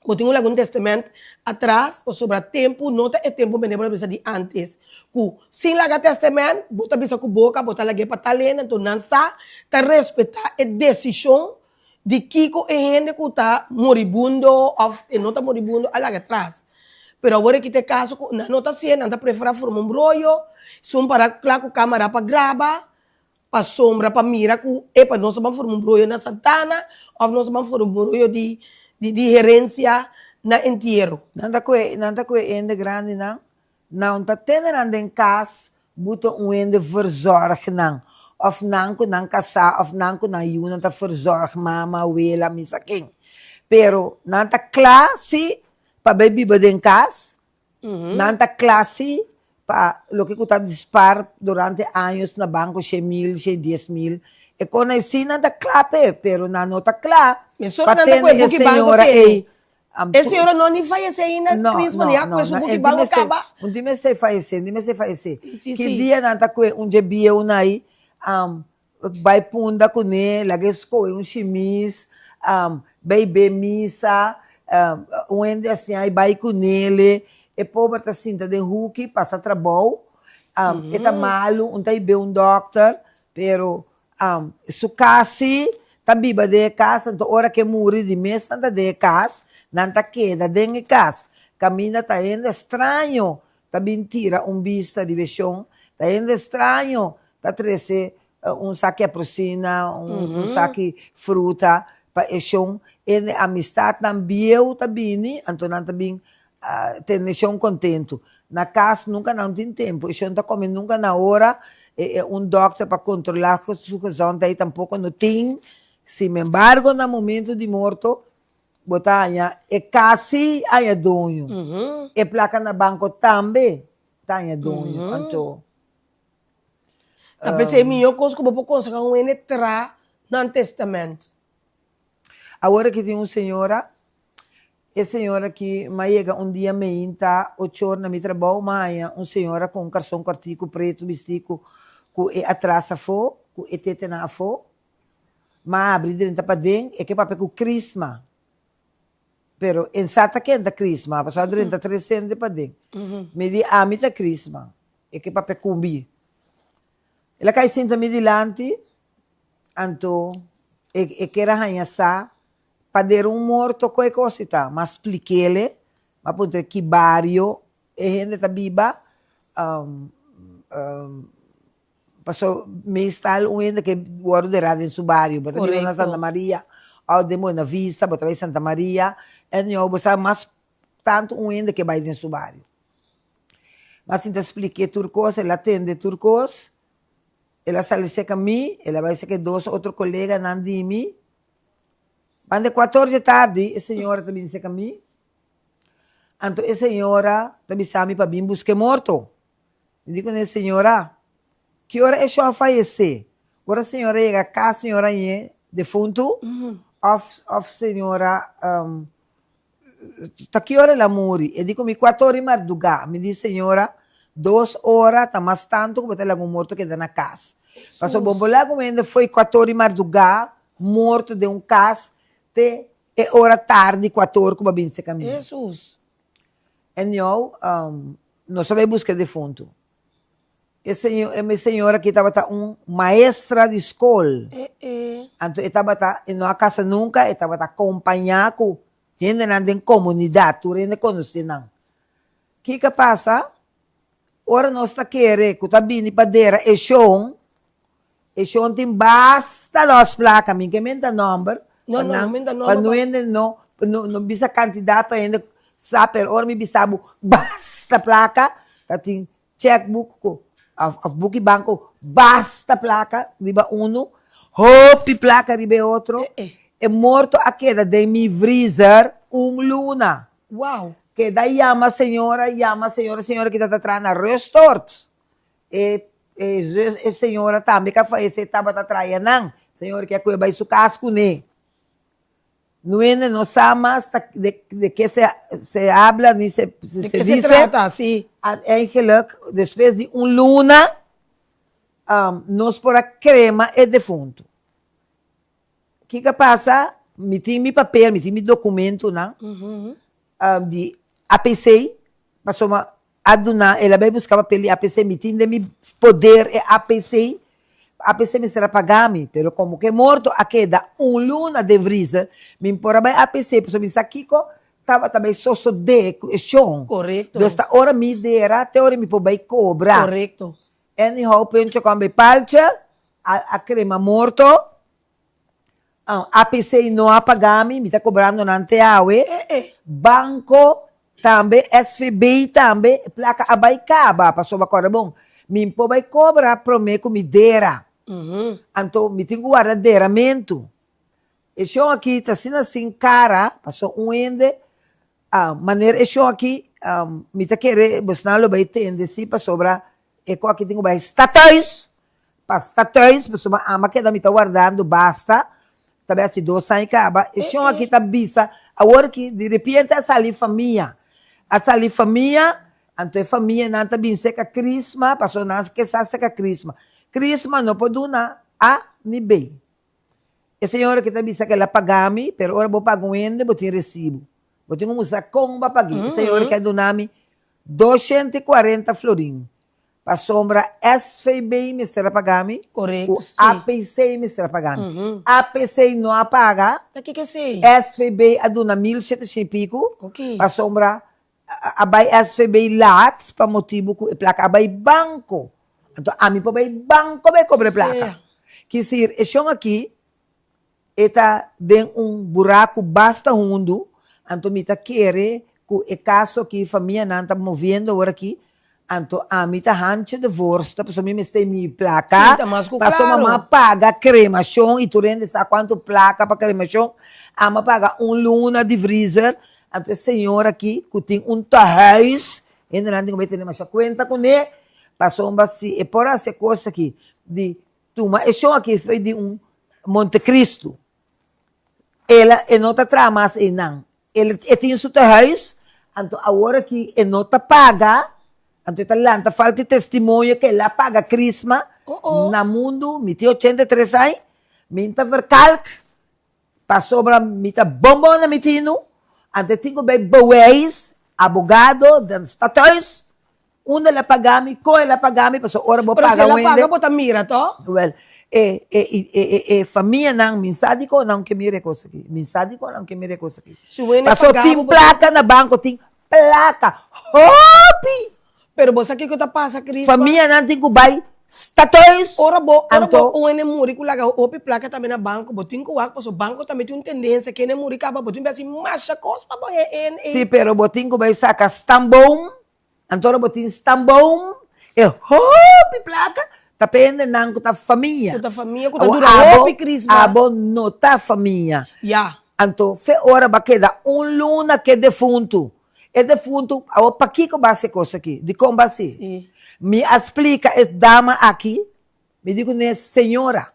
Bo tin un lagun testament atras pasobra tempu no ta e tempu mende bo ta bisa di antes ku sin laga testament bo ta bisa ku boka bo ta lag'é pa tal hende anto nan sa ta respetá e desishon di kiko e hende ku ta moribundo òf e no ta moribundo a laga atras pero awor aki ta e kaso ku nan no ta hasié nan ta preferá forma un broyo sun para kla ku kamara pa graba Pasobra pa mira ku epa nos a ban forma un broyo na Santana òf nos a ban forma un broyo di di herensia na entiero. Nan ta kue nan ta kue hende grandinan, nan ta tene nan den kas buta un hende verzorg nan òf nan ku nan kasá òf nan ku nan yunan ta verzorg mama, wela, misa ken. Pero nan ta kla si pa bai biba den kas Nan ta kla si pa loke ku ta dispar durante años na banko shen mil, shen dies mil. E kona esei nan ta kla p'e, pero nan no ta kla Mesora pa nan ta tende ku e e buki banko señora tene. ei. E señora no ni fayesé ainda, No, Crisma, no, ni a no, ku e su no. buki E banko mester, kaba. un di mester fayesé, un di mester fayesé. Si, si, Ki si. dia nan ta kue un dje bieu nai, Bai punda kuné, laga e skohe un shimis, bai be misa. Un hende asina a bai ku nele, e pober ta sinta den huki pasa trabou, e ta malu, un ta hibe un dòkter, pero su kas si ta biba den e kas, anto ora ku e muri di mes nan ta den e kas, nan ta keda den e kas. Kaminda ta hende straño ta bin tira un bista riba e shon, ta hende straño ta trese un saki aprosina, un saki fruta pa e shon, hende amistatnan bieu ta bini, anto nan ta bin tene e shon kontentu. Na kas nunka nan tin tempu, e shon ta kome nunka na ora, un dòkter pa kontrolá su gezondheid tampoko no tin, sinembargo na momento di morto Bo ta haña e kas sí haña doño. E plaka na banko tambe ta haña doño. Anto. Ta p'esei mihó kos ku bo por konsehá un hende tra nan testament. Awor aki tin un señora, e señora aki m'a yega un dia meinta ochor na mi trabou, m'a haña un señora ku un karson kòrtiku pretu bistí ku ku e atras afó, ku e tetenan afó. M'a abri drenta paden, e ke papia ku Crisma. Pero en sa ta ken ta Crisma, pasobra a drenta tres hende paden. Mi di, Ami ta Crisma. E ke papia ku mi. El a kai sinta mi dilanti, anto e e ker a haña sa pader un morto ku e kos i ta. M'a splik'ele, m'a puntra ki bario e hende ta biba, Paso meestal un hende ke wòrdu derá den su bario, bo ta biba na Santa Maria òf den Buena Vista, bo ta bai Santa Maria, anyhow bo sa mas tantu un hende ke bai den su bario. M'a sinta splik'é tur kos, el a tende tur kos, el a sali serka mi, el a bai serka e dos otro koleganan di mi. Banda e kuator dje tardi e señora ta bini serka mi, anto e señora ta bisa mi pa bin buska e morto. Mi di kuné, Señora, ki ora e shon a fayesé? Ora señora yega kas, señora ñe defuntu? Òf, òf señora, ta ki ora el a muri? E di ku mi, Kuater ora i mardugá. Mi di, Señora, dos ora ta mas tantu ku bo ta laga un morto keda na kas. Pasobra bo por laga un hende fo'i kuater ora i mardugá morto den un kas te e ora tardi kuater ku bo a bin seka mi. Hesus! Anyhow, nos a bai buska e defuntu. E señor, e señora aki tabata un maestra di skol. Anto e tabata, e no a kasa nunka, e tabata kompañá ku hendenan den komunidat, tur hende konosé nan. Kiko a pasa? Ora nos ta kere ku ta bini pa dera e shon, E shon tin basta los placa, mi ke menta nomber, No, pa no, nan, no menta pa nomber no pa. hende no, no, no bisa cantidad pa hende sa, pero ora mi bisa bo basta placa, ta tin checkbook cu, of, of buki banco, basta placa riba uno, hopi placa riba e otro, Eh, eh. e morto a keda den mi vriezer un luna. Wow. Keda yama señora, yama señora, señora kita ta traha na Rustort. E e zus e señora tambe ku a fayesé tabata traha nan. Señor ke a kue bai su kas kuné. Nuende no sa mas ta de de ke se se habla ni se De se ke se dice. trata, si. Uiteindelijk despues di un luna nos por a krema e defuntu. Kiko a pasa? Mi tin mi papel, mi tin mi dokumentunan di APC pasobra A duna, el a bai buska papel di APC, mi tin den mi poder e APC, APC mester a paga mi, pero komo ku e morto a keda un luna den vriezer, mi por a bai APC pasobra mi sa kiko tabata bai sosodé ku e shon. Korekto. Dus ta ora mi dera te ora mi por bai kobra. Korekto. Anyhow, Pencho kon bai palcha, a a krema morto, APC no a paga mi, mi ta cobrando nan te awe. Banco tambe, SVB tambe, e placa a bay caba, pasobra acorda bon, mi por bay cobra prome cu mi dera. Anto mi tin cu warda deramentu. E shon aki ta asina sin cara, pasobra un hende, manera e shon aki, mi ta kere bosnan lo bay tende si, pasobra E ku aki tin ku bai statuis, pa statuis, pasobra ama keda mi ta wardando basta, ta bai hasi dos aña kaba, e shon aki ta bisa, awor ki di repente a sali famia, a sali famia, anto e famianan ta bin seka krisma, pasobra nan ke sa seka krisma, krisma no por duna A ni B. E señora ki ta bisa ku el a paga mi, pero ora bo paga un hende bo tin resibu. Bo tin ku mustra kon bo a pag'é. E señor ke a duna mi 240 florin. Pasobra SVB mester a paga mi Korekto, ku si. APC mester a paga mi. APC no a paga. Ta kiko esei? SVB a duna 1700 i piku. Oké. Pasobra a bai SVB laat pa motibu ku e plaka a bai banko. Anto ami por bai banko bai kobra e plaka. Kisir e shon aki e ta den un buraku basta hundu, anto mi ta kere ku e kaso aki famianan ta moviendo awor aki, anto ami ta handje de voorste pasobra mi mester mi plaka, Sí, ta mas ku pasobra klaro. mi a paga kremashon i tur hende sa kuantu plaka pa kremashon, ami a paga un luna di vriezer, anto e señor aki ku tin un tehuis, hendenan tin ku bai tene masha kuenta kuné, pasobra si e por hasi e kos aki di Tuma e shon aki foi di un Montecristo. El a, e no ta traha mas einan. El, e tin su tehuis, anto awor aki e no ta paga, anto e ta lanta falta di testimonio ke el a paga Crisma na mundu, mi tin 83 aña, mi ta verkalk, pasobra mi ta bon bon na mi tinu, anto e tin ku bai bewijs, abogado, den stadhuis, Unda el a paga mi, kon el a paga mi, pasobra ora bo Pero si paga el a un paga hende. bo ta mira to? Wel, e e e e e famianan, mi sa dikon nan ke mira e kos aki, mi sa dikon nan ke mira e kos aki. Si un hende Pasobra paga tin bo, bo ta. plaka na banko, tin plaka hopi! Pero bo sa kiko ta pasa, Crisma? Famianan tin ku bai stadhuis, Ora bo, ora bo anto. un hende muri ku laga hopi plaka tambe na banko, bo tin ku wak pasobra banko tambe tin un tendensia ke hende muri kaba bo tin bia hasi masha kos pa bo e hende ei. Si, pero bo tin ku bai saka stamboom. Anto ora bo tin stamboom, e hopi plaka ta pende nan ku ta famia. Ku ta famia, ku ta Awor dura abo, hopi Christmas. abo no ta famia. Ya. Anto fe ora bo a keda un luna ku e defuntu. E defuntu, awor pakiko bo a hasi e kos aki? Dikon bo a hasi? Si. Mi a splika e dama aki, mi di kuné, señora,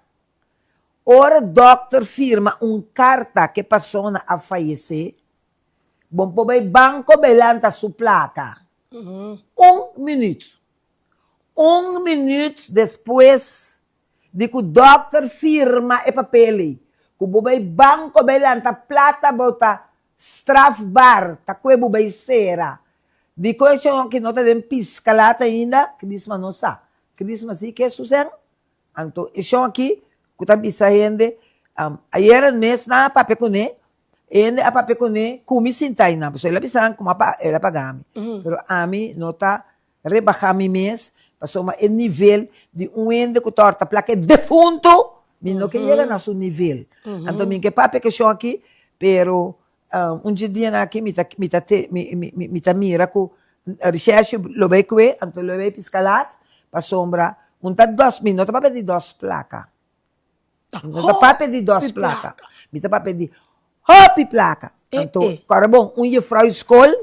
ora dòkter firma un karta ku e persona a fayesé, Bon por bay banco bay lanta su placa. Un minuut. Un minuut despues di cu dokter firma e papel ey, cu bo bay banco bay lanta plata bo ta strafbaar, ta cue bo bay cera. Dicon e señor aki no ta den piscalat ainda? Crisma no sa. Crisma si ke su sen? Anto e shon aki cu ta bisa hende, ayera mes nan a papia cune, hende a papia cune cu mi sinta aynan, pasobra el a bisa nan como el a paga mi, pero ami no ta rebaha mi mes pasobra e nivel di un hende cu ta horta placa e defunto, mi no ke yega na su nivel. Anto mi ke papia cu e shon aki, pero Un dje dianan aki mi ta mi ta te mi mi mi ta mira ku Rishershi lo bai kue anto lo bai piska lat pasobra un ta dos mi no ta papia di dos plaka mi no ta papia di dos plaka mi ta papia di hopi plaka anto kòrda bon un jefrou di skol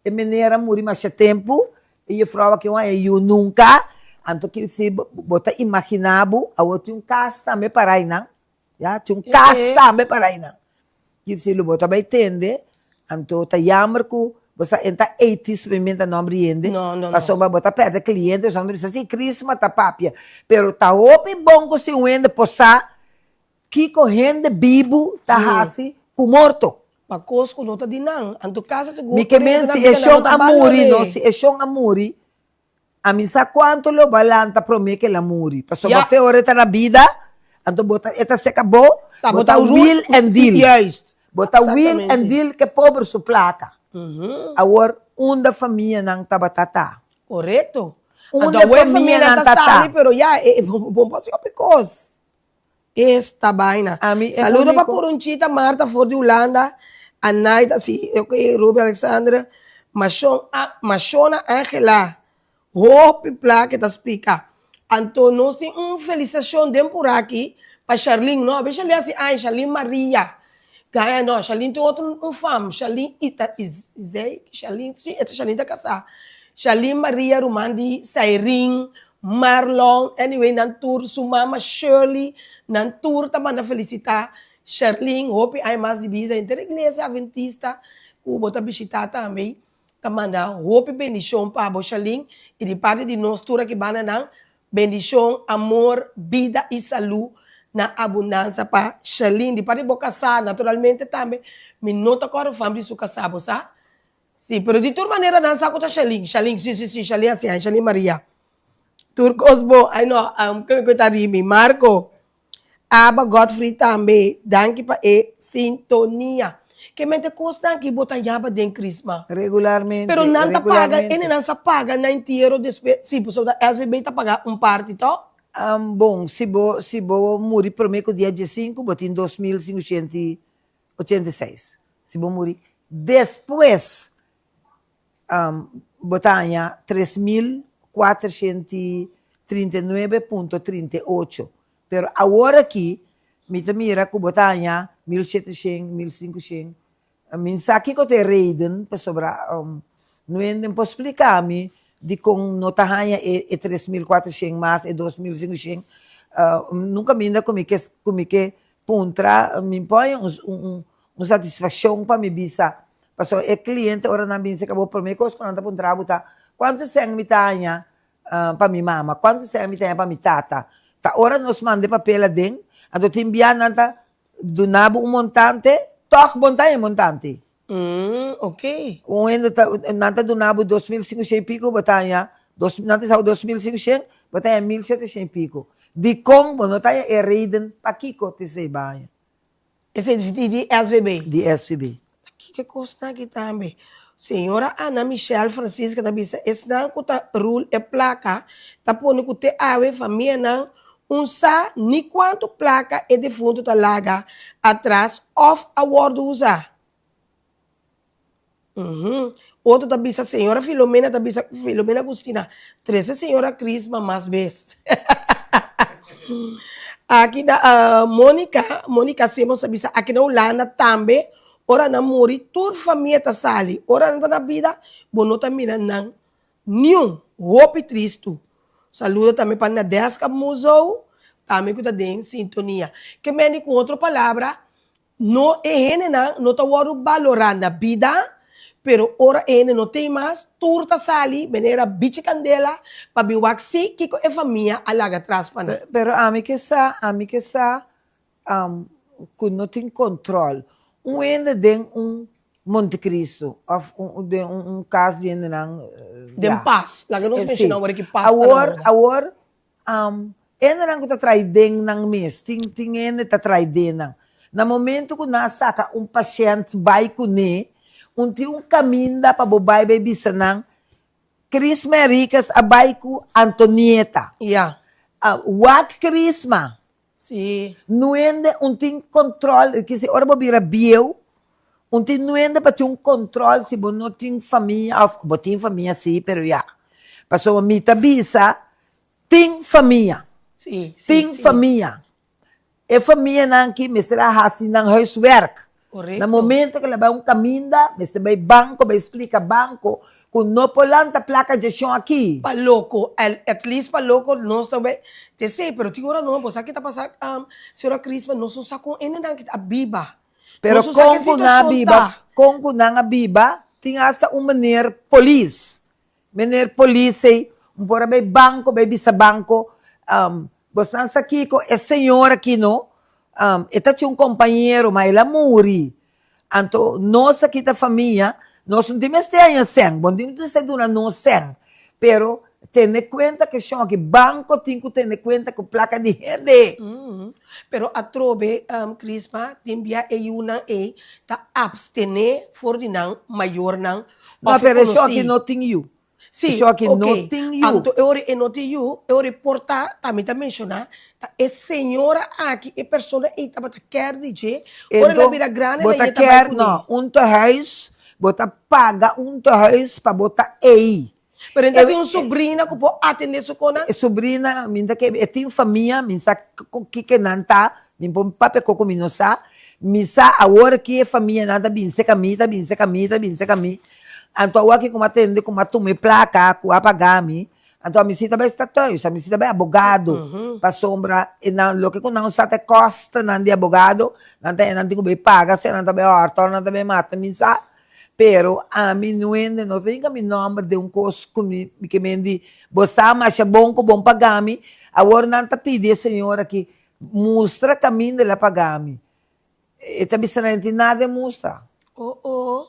e meneer a muri masha tempu e jefrou aki no a yu nunka anto ki si bo ta imagina bo awor tin un kas tambe para einan. Ya, tin un kas tambe para einan. Ki si lo bo ta bai tende, anto ta jammer ku bo sa en ta atheist mi menta nomber di hende, No, no, no. pasobra bo ta pèrdè kliente, pasobra nan ta bisa si Chrisma ta papia. Pero ta hopi bon ku si un hende por sa kiko hende bibu ta hasi ku morto. Pa kos ku no ta di nan. Anto kasa sigur Mi ke men si e shon a muri, no, si e shon a muri, Ami sa cuanto lo bo a lanta prome ke el a muri, pasobra Ja. fe ora e ta na bida, anto bo ta e ta seca bo, Ta, bo bo ta ta ru- will and deal. Juist. Bo ta will and Exactamente. deal ke pober su placa. Awor unda famianan tabata ta? Correcto. Unda Anto awor e famianan famianan ta ta ta? sali, pero ya, e, e, bo bo por haci hopi cos. Esta baina. Ami e Saludo pa unico. Purunchita Marta for di Hulanda, Anaida si ok Ruby Alexandre, Mashon A Mashona Angela hopi pla ke ta splika. Anto nos tin un felisitashon den pura aki pa Sharlin no abe Sharlin hasi aña Sharlin Maria Gaña no Sharlin tin otro un fam Sharlin Ita Izei Sharlin si e ta Sharlin ta kasá Sharlin Maria ruman di Sairin Marlon, anyway nan tur, su mama Shirley, nan tur ta manda felicita Sherlyn, hopi aña mas di bida, henter iglesia Adventista cu bo ta bishita tambe ta manda hopi bendicion pa bo Sherlyn y di parti di nos tur aki banda nan bendicion, amor, bida y salud na abundansa pa Sherlyn, di parti di bo casa naturalmente tambe. Mi no ta kòrda fam di su kasá, bo sa? Sí, pero di tur manera nan sa ku ta Shalin. Shalin, sí, sí, sí, Shalin Asian, Shalin Maria. Tur kos bon. Ai no, ke ku ta ri mi? Marco, Aba Godfrey tambe, danki pa e sintonia. Ke mente kosnan aki bo ta yaba den Chrisma? Regularmente, Pero nan ta paga, regularmente. ene nan sa paga na entiero despues, sí, pasobra SVB ta paga un parti, to? Bon, si bo, si bo muri prome ku dia diesinku, bo tin 2586. Si bo muri despues, bo ta haña 3439.38. Pero awor aki, mi ta mira ku bo ta haña 1700, 1500. Mi sa kiko ta e reden pasobra no hende por splika mi dikon no ta haña e 3400 mas e 2500. Nunka minda ku mi ke ku mi ke puntra mi por haña un un satisfakshon pa mi bisa pasobra e kliente ora nan bin seka bo prome kos ku nan ta puntra bo ta kuantu sèn mi ta haña pa mi mama, kuantu sèn mi ta haña pa mi tata. Ta ora nos manda e papel aden anto tin bia nan ta Duna bo un montante, tòg bo no ta haña e montante. Mm, ok. Un hende ta, nan ta duna bo 2500 i piko, bo ta haña dos, nan ta sa bo 2500, bo ta haña 1700 i piko. Dikon bo no ta haña e reden pakiko ta esei bo a haña? Esei di di SVB? Di SVB. Ta kiko e kosnan aki tambe? Señora Ana Michelle Francisca ta bisa esnan ku ta rul e plaka ta pone ku te awe famianan un sa ni kuantu plaka e defuntu ta laga atras òf a wòrdu usá. Otro ta bisa señora Filomena ta bisa Filomena Agustina trese señora Crisma mas bes. Aki na Monica, Monica Simons ta bisa aki na Hulanda tambe Ora nan muri, tur famia ta sali. Ora nan ta na bida, bo no ta mira nan niun. Hopi tristu. Saludo tambe pa Nadeska Muzo, tambe ku ta den sintonia. Ke mende ku otro palabra, no e hendenan no ta wòrdu balorá na bida, pero ora e hende no tin mas, tur ta sali manera bichi kandela pa bin wak si kiko e famia a laga tras pa nan. Pero ami ke sa, ami ke sa ku no tin control. Un hende den un Montecristo of den un cas di hendenan. Den pas. Laga nos menciona awor ki pas ta na Awor, moda. awor, hendenan ku ta trai den nan mes, tin tin hende ta trai den nan. Na momento ku nan a saka un pashent bai kuné, un tin un kaminda pa bo bai bai bisa nan, Crisma Henriquez a bai ku Antonieta. Ya. Wak Crisma, Sí. Nuende un tin control, kisi ora bo bira bieu, un tin nuende pa tin un control si bo no tin famia of bo tin famia si, pero ya. Pasobra mi ta bisa tin famia. Sí, sí, Tin sí. famia. E famianan aki mester a hasi nan huiswerk. Correcto. Na momento ku el a bai un kaminda, mester bai banko, bai splika banko ku no por lanta plaka djeshon aki. Pa loko, at least pa loko nos ta bai te esei, pero tin ora no, bo sa ki ta pasa, señora Crisma, nos no sa kon hendenan ki ta biba. Pero Nos no sa kon ke ku nan a situashon biba, ta. kon ku nan a biba, tin asta un meneer polis, meneer polis ei, un por a bai banko, bai bisa banko, Bosnan sa kiko e señor aki no, e ta tin un kompañero ma el a muri, anto nos aki ta famia, nos no tin mester haña sèn, bo no tin mester duna nos sèn, pero tene kuenta ku e shon aki, banko tin ku tene kuenta ku plaka di hende. Pero atrobe, Crisma, tin bia e yunan ei ta abstené for di nan mayornan No, òf e pero e shon aki konosí. no tin yu. Sí, Esho aki no ok. tin yu. Anto e ora e no tin yu, e ora e por ta, ta mi ta menshoná, ta e señora aki, e persona ei tabata kèr di dje, ora el a Ento, bira grandi bo el a ta yeta bai kèr, kuné. no, un tehuis, bo ta paga un tehuis pa bo ta ei. Pero e ta E, tin un e, sobrina ku por atendé su konan? e sobrina, mi ta ke, e tin famia, mi sa ku kiko nan ta, mi por papia koko mi no sa, mi sa awor ki e famianan ta bin seka mi, ta bin seka mi, ta bin seka mi. Anto awor ku mi a tende ku mi a tuma e plaka ku a paga mi, anto ami si ta bai sta thuis, ami si ta bai abogado, pasobra e nan loke ku nan sa ta e kostonan di abogado, nan ta nan tin ku bai paga, sea nan ta bai hòrta òf nan ta bai mata, mi sa. Pero ami nuende no ta hinka mi nòmber den un kos ku mi ke men di bo sa masha bon ku bon paga mi, awor nan ta pidi e señor aki mustra kaminda el a paga mi. E ta bisa nan e tin nada e mustra. Oh oh.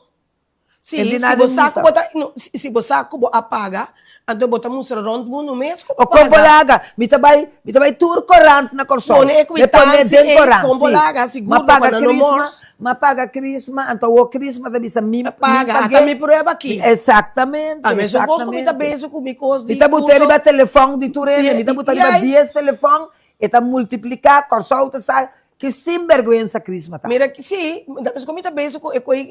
Si, Enti si nada bo sa misa. ku bo ta, no, si, si bo sa ku bo a paga, anto bo ta mustra rònt mundu mes ku bo O kon paga. bolaga, mi ta bai, mi ta bai tur korant na Kòrsou. Pone e Mi pone kwitansi den ei, korant, kon si. bolaga, sigur Ma bo paga pa nan no Krisma, mors. ma paga Krisma, anto awor Krisma ta bisa mi, Ta mi paga, ata pag'é. mi prueba aki. Exactamente, Ta mesun kos ku mi ta exactamente. bezig ku mi kos Mi di ta buta kurso. riba telefòn di tur hende, mi ta buta riba Juist. dies telefòn, e ta multipliká, Kòrsou ta sa ki sinbergwensa Krisma ta. Mira, si, ta meskos ku mi ta bezig ku e koi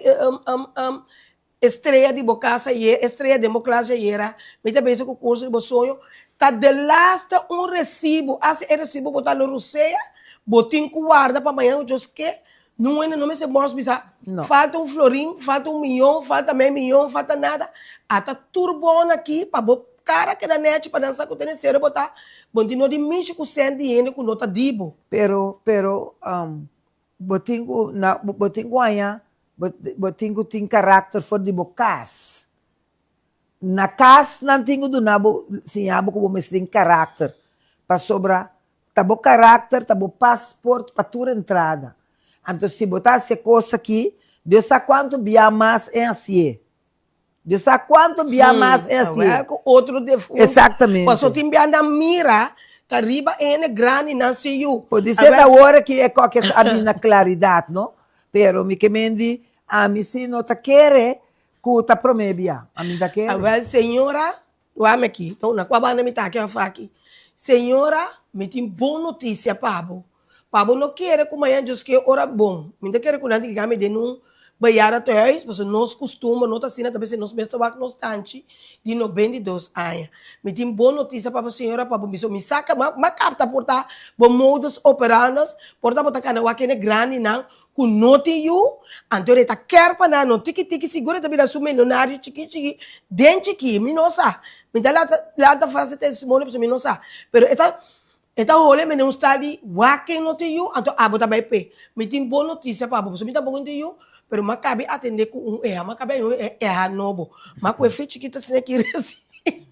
estrea di bo kas ayer, estrea den bo klas ayera, mi ta bezig ku kurso di bo soño, ta delaste un resibo, hasta e resibo bo ta lo rusea, bo tin ku warda pa mañana ku Dios ke, Nun hende no mester mors bisa, falta un florin, falta un miyon, falta mei miyon, falta nada. Ata tur bon aki pa bo kara keda nechi pa nan sa ku tene sero bo ta, bo tin no di mishi ku sèn di hende ku no ta di bo. Pero, pero, bo tin ku na, bo tin ku haña, bo, bo tin ku tin karakter for di bo kas. Na kas nan tin ku duna bo, siña bo ku bo mester tin karakter, pasobra Ta bo karakter, ta bo pasport pa tur entrada. Anto si bo ta hasi e kos aki, Dios sa kuantu bia mas e hasié. Dios sa kuantu bia mas e hasié. Awel ku otro defuntu. Exactamente. Paso tin bia nan mira ta riba e hende grandi nan si yu. Podisé ta awor aki e koke a bini na klaridat, no? Pero mi ke mendi, ami si no ta kere ku ta promé bia. Ami ta kere. Awel señora, Wak aki, ta una kua banda mi ta aki of aki. Señora, mi tin bon notisia pa bo. Pa bo no kere ku mañan Dios ke ora bon. Mi ta kere ku nan tin kami den un bejaardentehuis, pasobra nos kustumber no ta asina, ta bes nos mes ta wak nos tanchi di 92 aña. Mi tin bon notisia pa bo señora, pa bo bisa mi sa ka, m'a kapta por ta bo modus operandos, por ta bo ta kana wak hende grandinan ku no tin yu, anto e ta kèr pa nan, no tiki tiki sigur e ta bira su milionario chiki chiki den chiki, mi no sa, mi ta lanta lanta fase testimonio pasobra mi no sa, pero e ta e ta hole mene un style di wak ken no tin yu, anto abo ta bai p'e, mi tin bon notisia pa bo pasobra mi tampoco no tin yu, pero mi a kabi atende ku un eha, mi a kabi haña un eha nobo, mi a kohe fe chikito asina aki resien,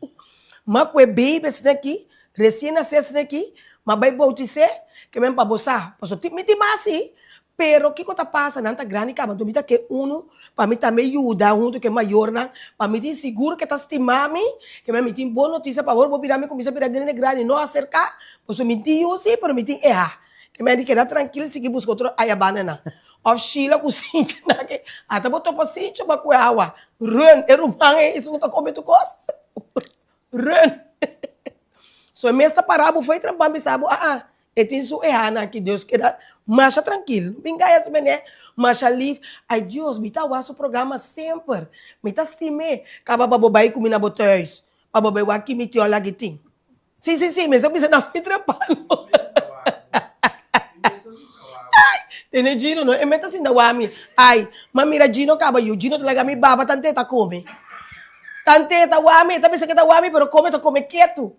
mi a kohe baby asina aki, Resien nasé asina aki, m'a bai boutis'é, ke men pa bo sa. Pasobra tin mi tin mas sí, pero kiko ta pasa, nan ta grandi kaba, anto mi ta ke unu pa mi tambe yuda huntu ku e mayornan, pa mi tin sigur ke ta stima mi, ke men mi tin bon notisia pa bo, bo bira mi kuminsá bira grandi grandi, no aserká, pasobra mi tin yu sí, pero mi tin eha. Ke men di keda trankil sigui buska otro ayabandanan. Òf Sheila ku Sincha nan ke ata bo topa Sincha bo a kue awa, run, e ruman ei esun ku ta kome tur kos. Run! So e mes ta para bo foi trampan bisa bo aa e tin su ehanan aki Dios keda masha trankil no bin gaya su mene masha lif ay Dios mi ta wak su programa semper mi ta stim'e kaba pa bo bai ku mi na bo thuis pa bo bai wak ki mi tio lagi tin si si si mester bisa na foi trampan no ay tene Gino no e mes ta sinta wak mi ay ma mira Gino kaba yu Gino ta laga mi baba tante ta kome. Tante ta wami, e ta bisa ke ta wami, pero kome ta kome ketu.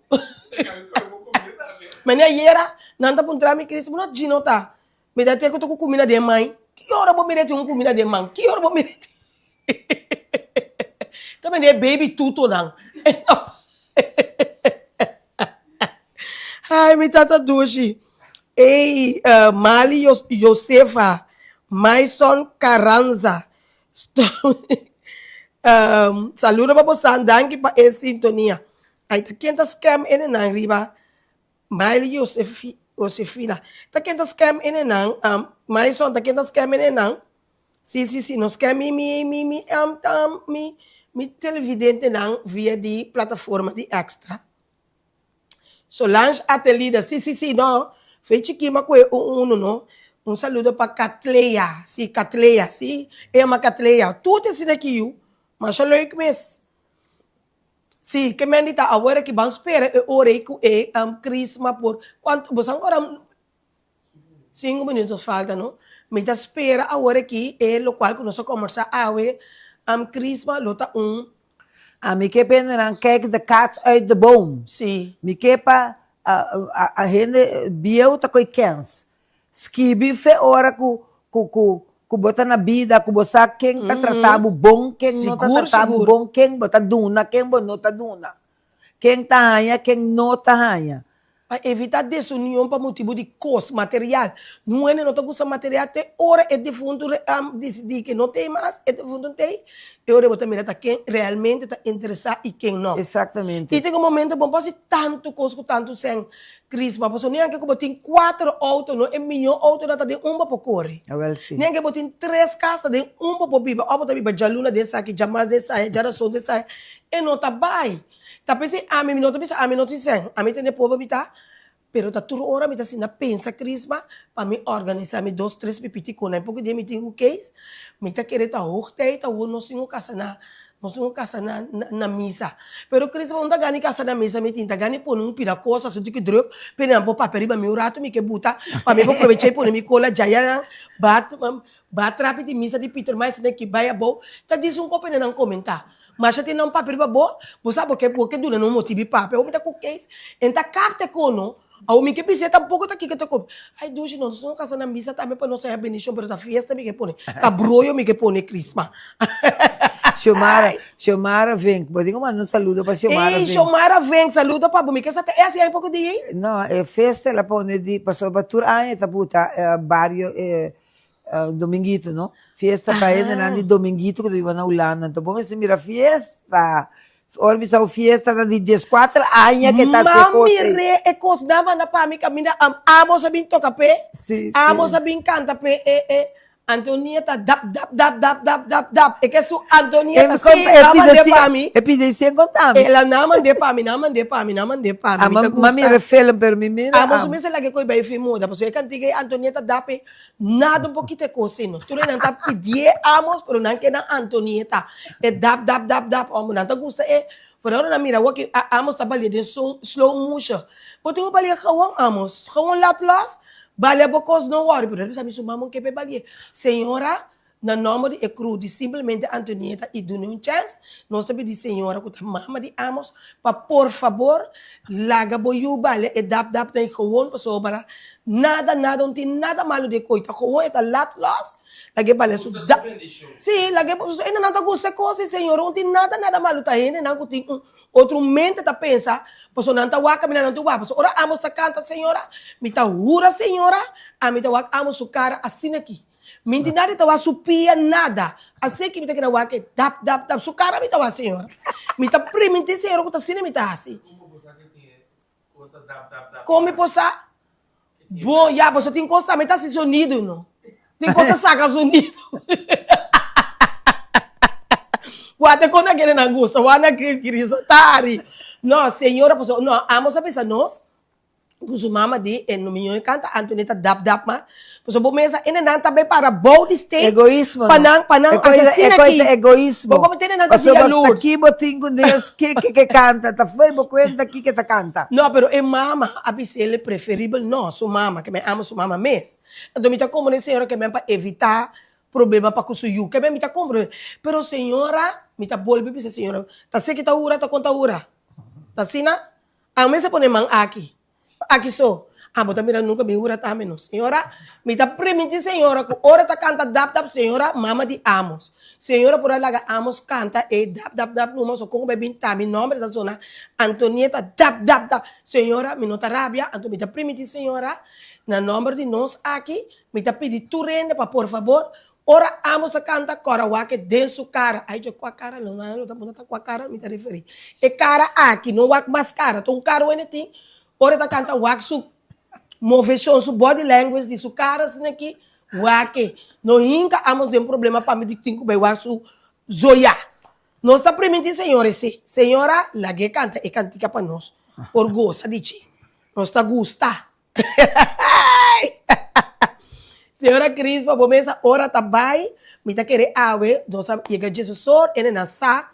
Mane ayera, nan ta puntra mi, Cristo, no Gino ta? Mi ta te ku ta ku kumina den man. Ki ora bo mira tin un kumina den man? Ki ora bo mira tin? Ta mende e baby tutonan. Ai, mi tata dushi. Ey, Mali Josefa, Maison Carranza, Saludo pa bosan, danki pa e sintonia. Ay ta ken ta scam enenan riba Miley Josefina. Ta ken ta scam enenan Maison ta ken ta scam enenan. Si si si no scam mi mi mi mi mi mi televidentenan via di plataforma di Extra. Solange Atelida, si si si no, fe chiki ma kue un unu no. Un saludo pa Catlea, si Catlea, si e yama Catlea. Tur ta asina ki yu, masha leuk mes. Si, ke men di ta awor aki ban spera e ora ei ku e Crisma por, kuantu, bo sa ankora Sinku minutos falta no. Mi ta spera awor aki e lokual ku nos a kombersá awe, Crisma lo ta un. A Mi ke pa hendenan kijk de kat uit de boom. Sí. Mi ke pa a hende bieu ta koe kens. Skibi fe ora ku ku ku ku bo ta na bida, ku bo sa ken ta trata bo bon, ken no ta Sigur, trata bo sigur. bon, ken bo ta duna, ken bo no ta duna. Ken ta haña, ken no ta haña. Pa evitá desunion pa motibu di kos material. Nun hende no ta gusta material te ora e defuntu disidí ke no t'ei mas, e defuntu no t'ei, e ora bo ta mira ta ken realmente ta interesá i ken no. Exactamente. I tin un momento bo no por hasi tantu kos ku tantu sèn, Crisma, pasobra ni anke ku bo tin kuater outo no, e mihó outonan ta den un bo por kore. Awel si. Ni anke bo tin tres kas ta den un bo por biba, òf bo ta biba djaluna den esaki, djamars den esaya, djarason den esaya, e no ta bai. Ta p'esei ami, mi no ta bisa ami no tin sèn, ami tene pober mi ta, pero ta tur ora mi ta sinta pensa Crisma pa mi organisá mi dos tres pipiti ku nan poko dia mi tin ku keis, mi ta kere ta hoog tijd awor nos tin ku kasa na nos tin ku kasa na na misa. Pero Crisma un ta gana di kasa na misa mi tin ta gana di pone un pida kos asuntu ki druk p'e nan por papia riba mi un ratu mi ke buta pa mi por probechá i pone mi kola djaya nan bat Ba trapi di misa di Peter Maes den ki bai abou ta disi un kope nan komentá. Masha tin nan papia riba bo, bo sa bo ke bo ke duna nan un motibi papia. Awor mi ta ku keis, en ta kapta e kono, awor mi ke bis'é tampoko ta kiko ta komi. Ai dushi nos no kasa na misa tambe pa nos haña bendishon pero ta fiesta mi ke pone, ta broyo mi ke pone Krisma. Xiomara, Xiomara Vink, bo tin ku manda un saludo pa Xiomara Ey Vink. Xiomara Vink, saludo pa bo, mi ke sa ta e hasi ay poko di ei? No, e fiesta el a pone di, pasobra tur aña e ta buta bario e Dominguito no, fiesta pa hendenan di Dominguito ku ta biba na Hulanda, anto bo mester mira fiesta, ora mi sa un fiesta ta di dieskuater aña ke ta hasi e kos Mami ei. re e kos nan manda pa mi kaminda amos a bin toka p'e, Si, si. amos a bin kanta p'e e e Antonieta dap dap dap dap dap dap dap e ke su Antonieta si nan mand'é pa mi. E pidi si e konta mi. El a nan mand'é pa mi, nan mand'é pa mi, nan mand'é pa mi, mi ta gusta. M'a mira film pero mi mira amos. Amos mester laga e kos bai fin moda pasobra e kantiga ei Antonieta dap ei Nada un pokito e kos ei no. Tur e nan ta pidié amos, pero nan ke nan Antonieta. E dap, dap, dap, dap, amo. Nan ta gusta e. Foral ora nan mira awor ki Amos ta balia den slow motion. Bo tin ku balia gewoon, Amos. Gewoon laat los. Balia bo kos, no worry. Pero el bisa mi su mama un ke p'e balia. Señora, na nomber di e crew di Simplemente Antonieta i dun'e un chèns, nos ta pidi señora ku ta mama di Amos pa por fabor laga bo yu balia e dap dap nan gewoon pasobra Nada nada un tin nada malo di e koe ta gewoon e ta lat los lag'e bale su da si lag'e e nan ta gusta e kos di señor un tin nada nada malo ta hendenan ku tin un otro mente ta pensa pasobra nan ta wak kaminda nan ta wak pasobra ora ambos ta kanta señora mi ta hura señora ami ta wak ambos su kara asina aki mi tin nada ta wak su pia nada asina aki mi ta keda wak e dap dap dap su kara mi ta wak señora mi ta priminti señora ku ta asina mi ta hasi. Kon mi por sa? Bon, ya, boso tin kos tambe ta hasi sonido, no? Tin kos ta saka sonido. Wak te kon na kere nan gusta, wak na kiri so ta hari. No, señora, paso, no, amos a bisa nos, ku su mama di, e no miño e kanta, Anthony ta dap dap ma. Paso bo mesa, ene nan ta bai para bou di stage. Egoismo, Pa no? nan, pa nan E koi ta, e asesina koi ta aki. egoismo. Bo komo tene nan ta Pasobra hasi ta yalurs. ki bo tin ku Dios ke ke ke kanta, ta foi bo kuenta ki ke ta kanta. No, pero e mama a bis'el preferibel no, su mama, ke men ama su mama mes. Anto mi ta komprende señora ke men pa evita problema pa ku su yu, ke men mi ta komprende. Pero señora, mi ta bolbe bisa señora, ta seki ta hura, ta kon ta hura? Ta asina? Amo mester pone man aki. Aki so. Abo ta mira nunca mi hura tambe no. Señora, mi ta priminti señora cu ora ta canta dap dap señora mama di Amos. Señora por a laga Amos canta e dap dap dap numa so con cu bay bin ta mi nomber ta zona Antonieta dap dap dap. Señora mi no ta rabia anto mi ta priminti señora na nomber di nos aki mi ta pidi tur hende pa por fabor ora Amos ta canta cora wak den su cara. Ay djo cua cara no no ta punda ta cua cara mi ta referi. E cara aki no wak mas cara ta un cara wende tin Ora ta canta wak su movecion, su body language di su cara asina aki, wak e. No hinca Amos den problema pa mi di tin cu bay wak su zoya. Nos ta priminti Señor esey. Señora, lag'e canta e cantica pa nos por goza di dje. Nos ta gusta. Señora Crispa, bo mesa ora ta bay, mi ta kere awe, nos a yega Jesus or, ene nan sa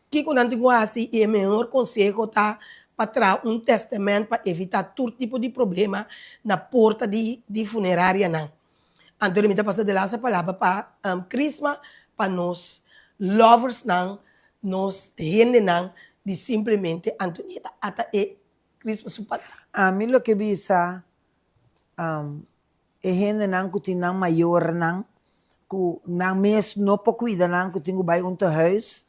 Kiko nan tin ku hasi i e mehor konseho ta pa traha un tèstamènt pa evitá tur tipo di problema na porta di di funerarianan. Anto mi ta pasa de laatste palabra pa Crisma pa nos loversnan, nos hendenan di simplemente Antonieta. Ata e Crisma su palabra. Ami loke bisa E hendenan ku tin nan mayornan ku nan mes no por kuida nan ku tin ku bai un tehuis,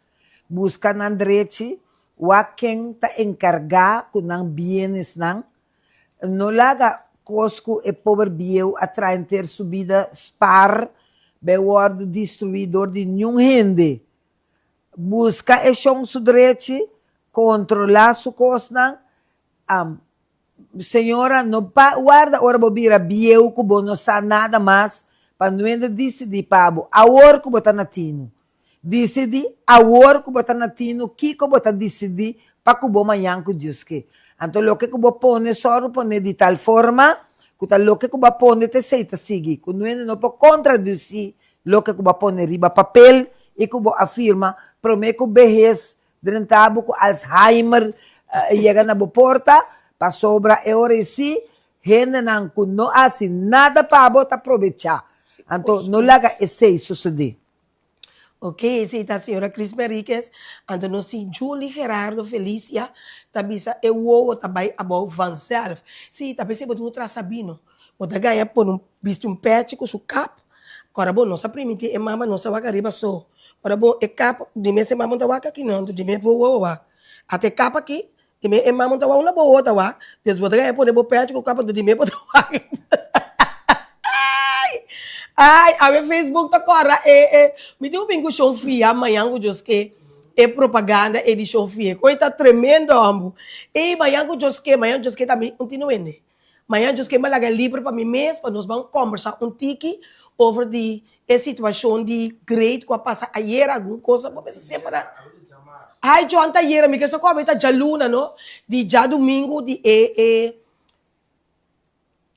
buska nan drechi, wak ken ta enkargá ku nan bienesnan. No laga kos ku e pober bieu a traha henter su bida spar bai wòrdu destruí dor di niun hende. Buska e shon su drechi, kontrolá su kosnan. Señora, no pa warda ora bo bira bieu ku bo no sa nada mas pa nuende disidí pa bo awor ku bo ta na tinu. Disidí awor ku bo ta na tinu kiko bo ta disidí pa ku bo mañan ku Dios ke. Anto loke ku bo pone sòru pone di tal forma ku ta loke ku bo a pone ta esei ta sigui, ku nuende no por kontradusí loke ku bo a pone riba papel i ku bo a firma promé ku behes drenta bo ku Alzheimer yega na bo porta, pasobra e ora esí hendenan ku no hasi nada pa bo ta probechá. Anto no laga esei sosodé. Ok, esei ta señora Cris Henriquez. Anto nos tin Julie Gerardo Felicia ta bisa e wowo ta bai abou vanzelf. Sí, ta p'esei bo tin ku traha sabino. Bo ta gaña pone un bisti un pèchi ku su kap. Ora bo nos a primintí e mama nos ta wak ariba so. Ora bo e kap di mes e mama no ta wak aki no, anto di mes bo wowo wak. Ata e kap aki Di me e mama ta wak una bo ta wak, des bo ta gana pone bo pecho ku kapa di me bo ta wak. Ai, ai, awe Facebook ta kòrda e e mi tin ku bin ku shon fia mañan ku Dios ke e propaganda e di shon fia. Koi ta tremendo ambu. Ei mañan ku Dios ke, mañan Dios ke ta mi un tino wende. Mañan Dios ke mi a laga liber pa mi mes pa nos ban kòmbersá un tiki over di e situashon di grade ku a pasa ayera algun kosa bo mester separá. Ai John ta ayera mi ke sa ku ta djaluna no di djadumingu di e e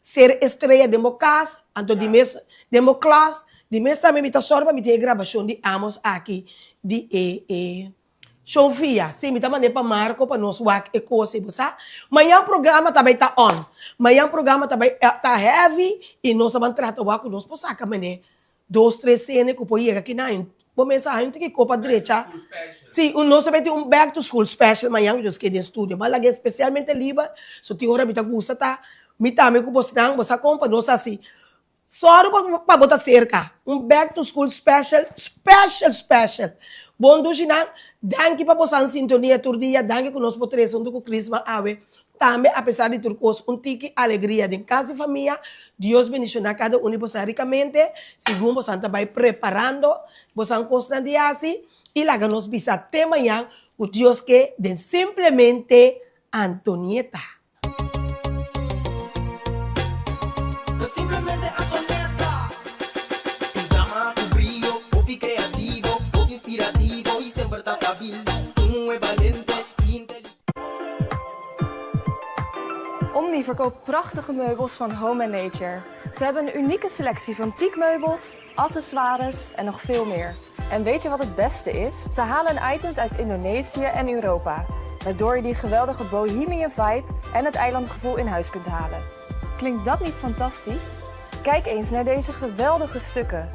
ser estrea den bo kas anto di mes den bo klas di mes tambe mi ta sòru pa mi tin e grabashon di Amos aki di e e Sofia, Si, mi ta mand'é pa Marco pa nos wak e kos ei, bo sa. Mañan programa ta bai ta on. Mañan programa ta bai ta heavy i nos ta ban trata wak ku nos por saka man'é dos tres sene ku por yega kina aña. Bo mesa aña un tiki kopa drecha. Si, un nos ta bai tin un back to school special mañan ku nos ke den studio. Bo a lag'é spesialmente liber, so tin ora mi ta gusta ta mi tambe ku bosnan, bo sa kon pa nos hasi Sòru pa bo ta serka. Un back to school special, special, special. Bon dushinan, danki pa bosan sintonia tur dia, danki ku nos por trese huntu ku Chrisma awe. Tambe apesar di tur kos, un tiki alegria den kas di famia. Dios bendishoná kada un di bosan rikamente, segun bosan ta bai preparando bosan kosnan di hasi i laga nos bisa te mañan ku Dios ke den simplemente Antonieta. Ta simplemente Antonieta. Un dama ku brio, hopi kreativo, hopi inspirativo i semper ta stabil. Un muhé balente i inteligente. Omni verkoopt prachtige meubels van Home and Nature. Ze hebben een unieke selectie van teakmeubels, accessoires en nog veel meer. En weet je wat het beste is? Ze halen items uit Indonesië en Europa, waardoor je die geweldige bohemian vibe en het eilandgevoel in huis kunt halen. Klinkt dat niet fantastisch? Kijk eens naar deze geweldige stukken.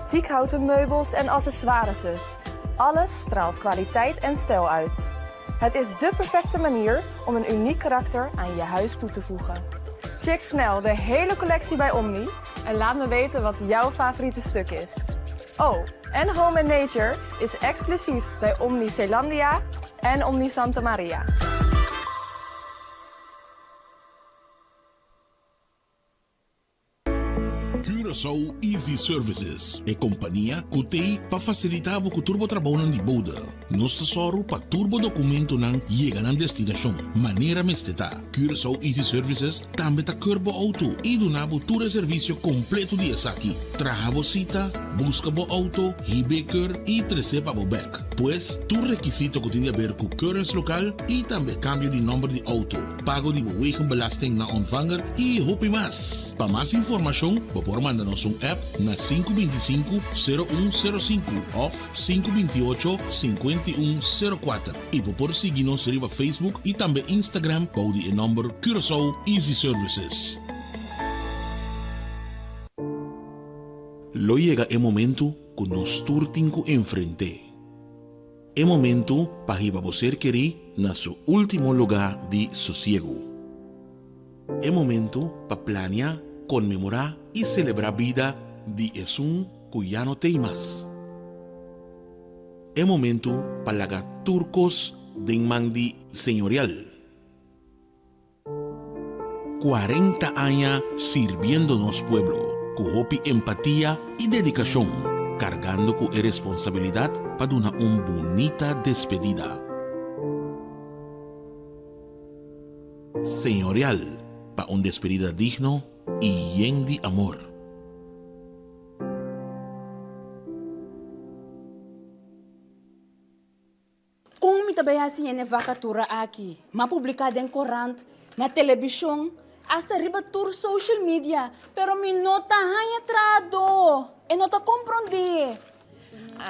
Teakhouten meubels en accessoires dus. Alles straalt kwaliteit en stijl uit. Het is dé perfecte manier om een uniek karakter aan je huis toe te voegen. Check snel de hele collectie bij Omni en laat me weten wat jouw favoriete stuk is. Oh, en Home and Nature is exclusief bij Omni Zeelandia en Omni Santa Maria. Curaçao Easy Services, e kompania ku t'ei pa fasilitá bo ku tur bo trabounan di bode. Nos ta sòru pa tur bo dokumentonan yega nan destinashon manera mester ta. Curaçao Easy Services tambe ta keur bo outo i duna bo tur e servisio kompleto di esaki, traha bo sita, buska bo outo, hib'é keur i tres'é pa bo bèk. Pues, tur rekisito ku tin di aber ku keurens lokal i tambe kambio di nòmber di outo. pago di bo wegenbelasting na ontvanger y hopi mas. Pa mas informacion bo por manda nos un app na 525 0105 of 528 5104 y bo por sigui nos riba Facebook y tambe Instagram bou di e nomber Curaçao Easy Services. Lo yega e momento cu nos tur tin cu enfrent'é. E momento pa hiba bo ser kerí na su último lugá di sosiegu. E momento pa plania, konmemorá i selebrá bida di esun ku ya no t'ei mas. E momento pa laga tur kos den man di Señorial. 40 aña sirbiendo nos pueblo ku hopi empatia i dedikashon, kargando ku e responsabilidat pa duna un bunita despedida. Señorial pa un despedida digno i yen di amor. Kon mi ta bai hasi hende vakatura aki? M'a publiká den korant, na telebishon, asta riba tur social media, pero mi no ta haña trahadó. E no ta komprondé.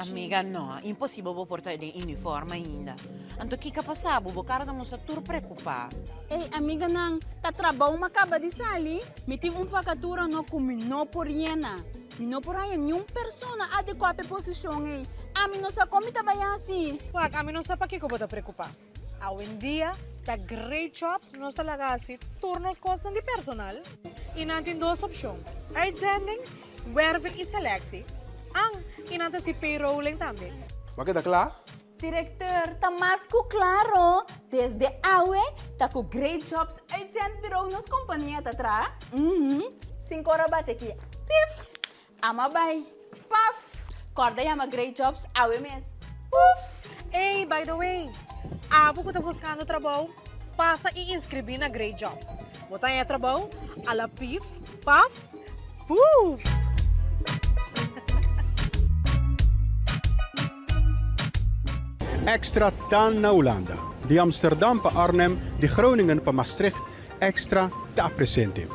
Amiga, no, imposibel bo por ta den uniform ainda. Anto kiko a pasa bo? Bo kara ta mustra tur preokupá. Ey, amiganan, ta trabou m'a kaba di sali. Mi tin un vakatura no ku mi no por yena. Mi no por haña niun persona adekuá pa e posishon ei. Ami no sa kon mi ta bai hasi. Wak, ami no sa pakiko bo ta preokupá. Awendia ta Great Jobs nos ta laga hasi tur nos kosnan di personal i nan tin dos opshon, uitzending, werving i selectie. An, i nan ta hasi payrolling tambe. Bo a keda kla? Directeur, ta mas cu claro, desde awe ta cu Great Jobs Uitzendbureau nos compania ta traha. Uhum, sin cora bate aki, pif, ama bay, paf, corda yama Great Jobs awe mes, puf. Ey, by the way, abo cu ta buscando trabou, pasa y inscribi na Great Jobs. Bo ta haña trabou a la pif, paf, puf! Extra ta na Hulanda. Di Amsterdam pa Arnhem, di Groningen pa Maastricht, Extra ta presente.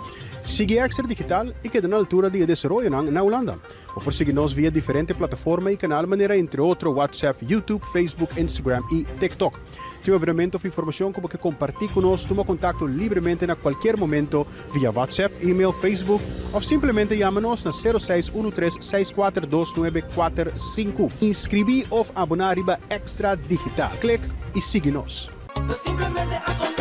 Sigui Extra Digital i keda na altura di e desaroyonan na Hulanda. Bo por sigui nos via diferente plataforma i kanal manera entre otro WhatsApp, YouTube, Facebook, Instagram i TikTok. Tin un evenemento of informashon ku bo ke kompartí ku nos, tuma kontakto libremente na kualkier momento via WhatsApp, email, Facebook of simplemente yama nos na 0613 642945. Inskribí of aboná riba Extra Digital. Klik i sigui nos. Ta simplemente a.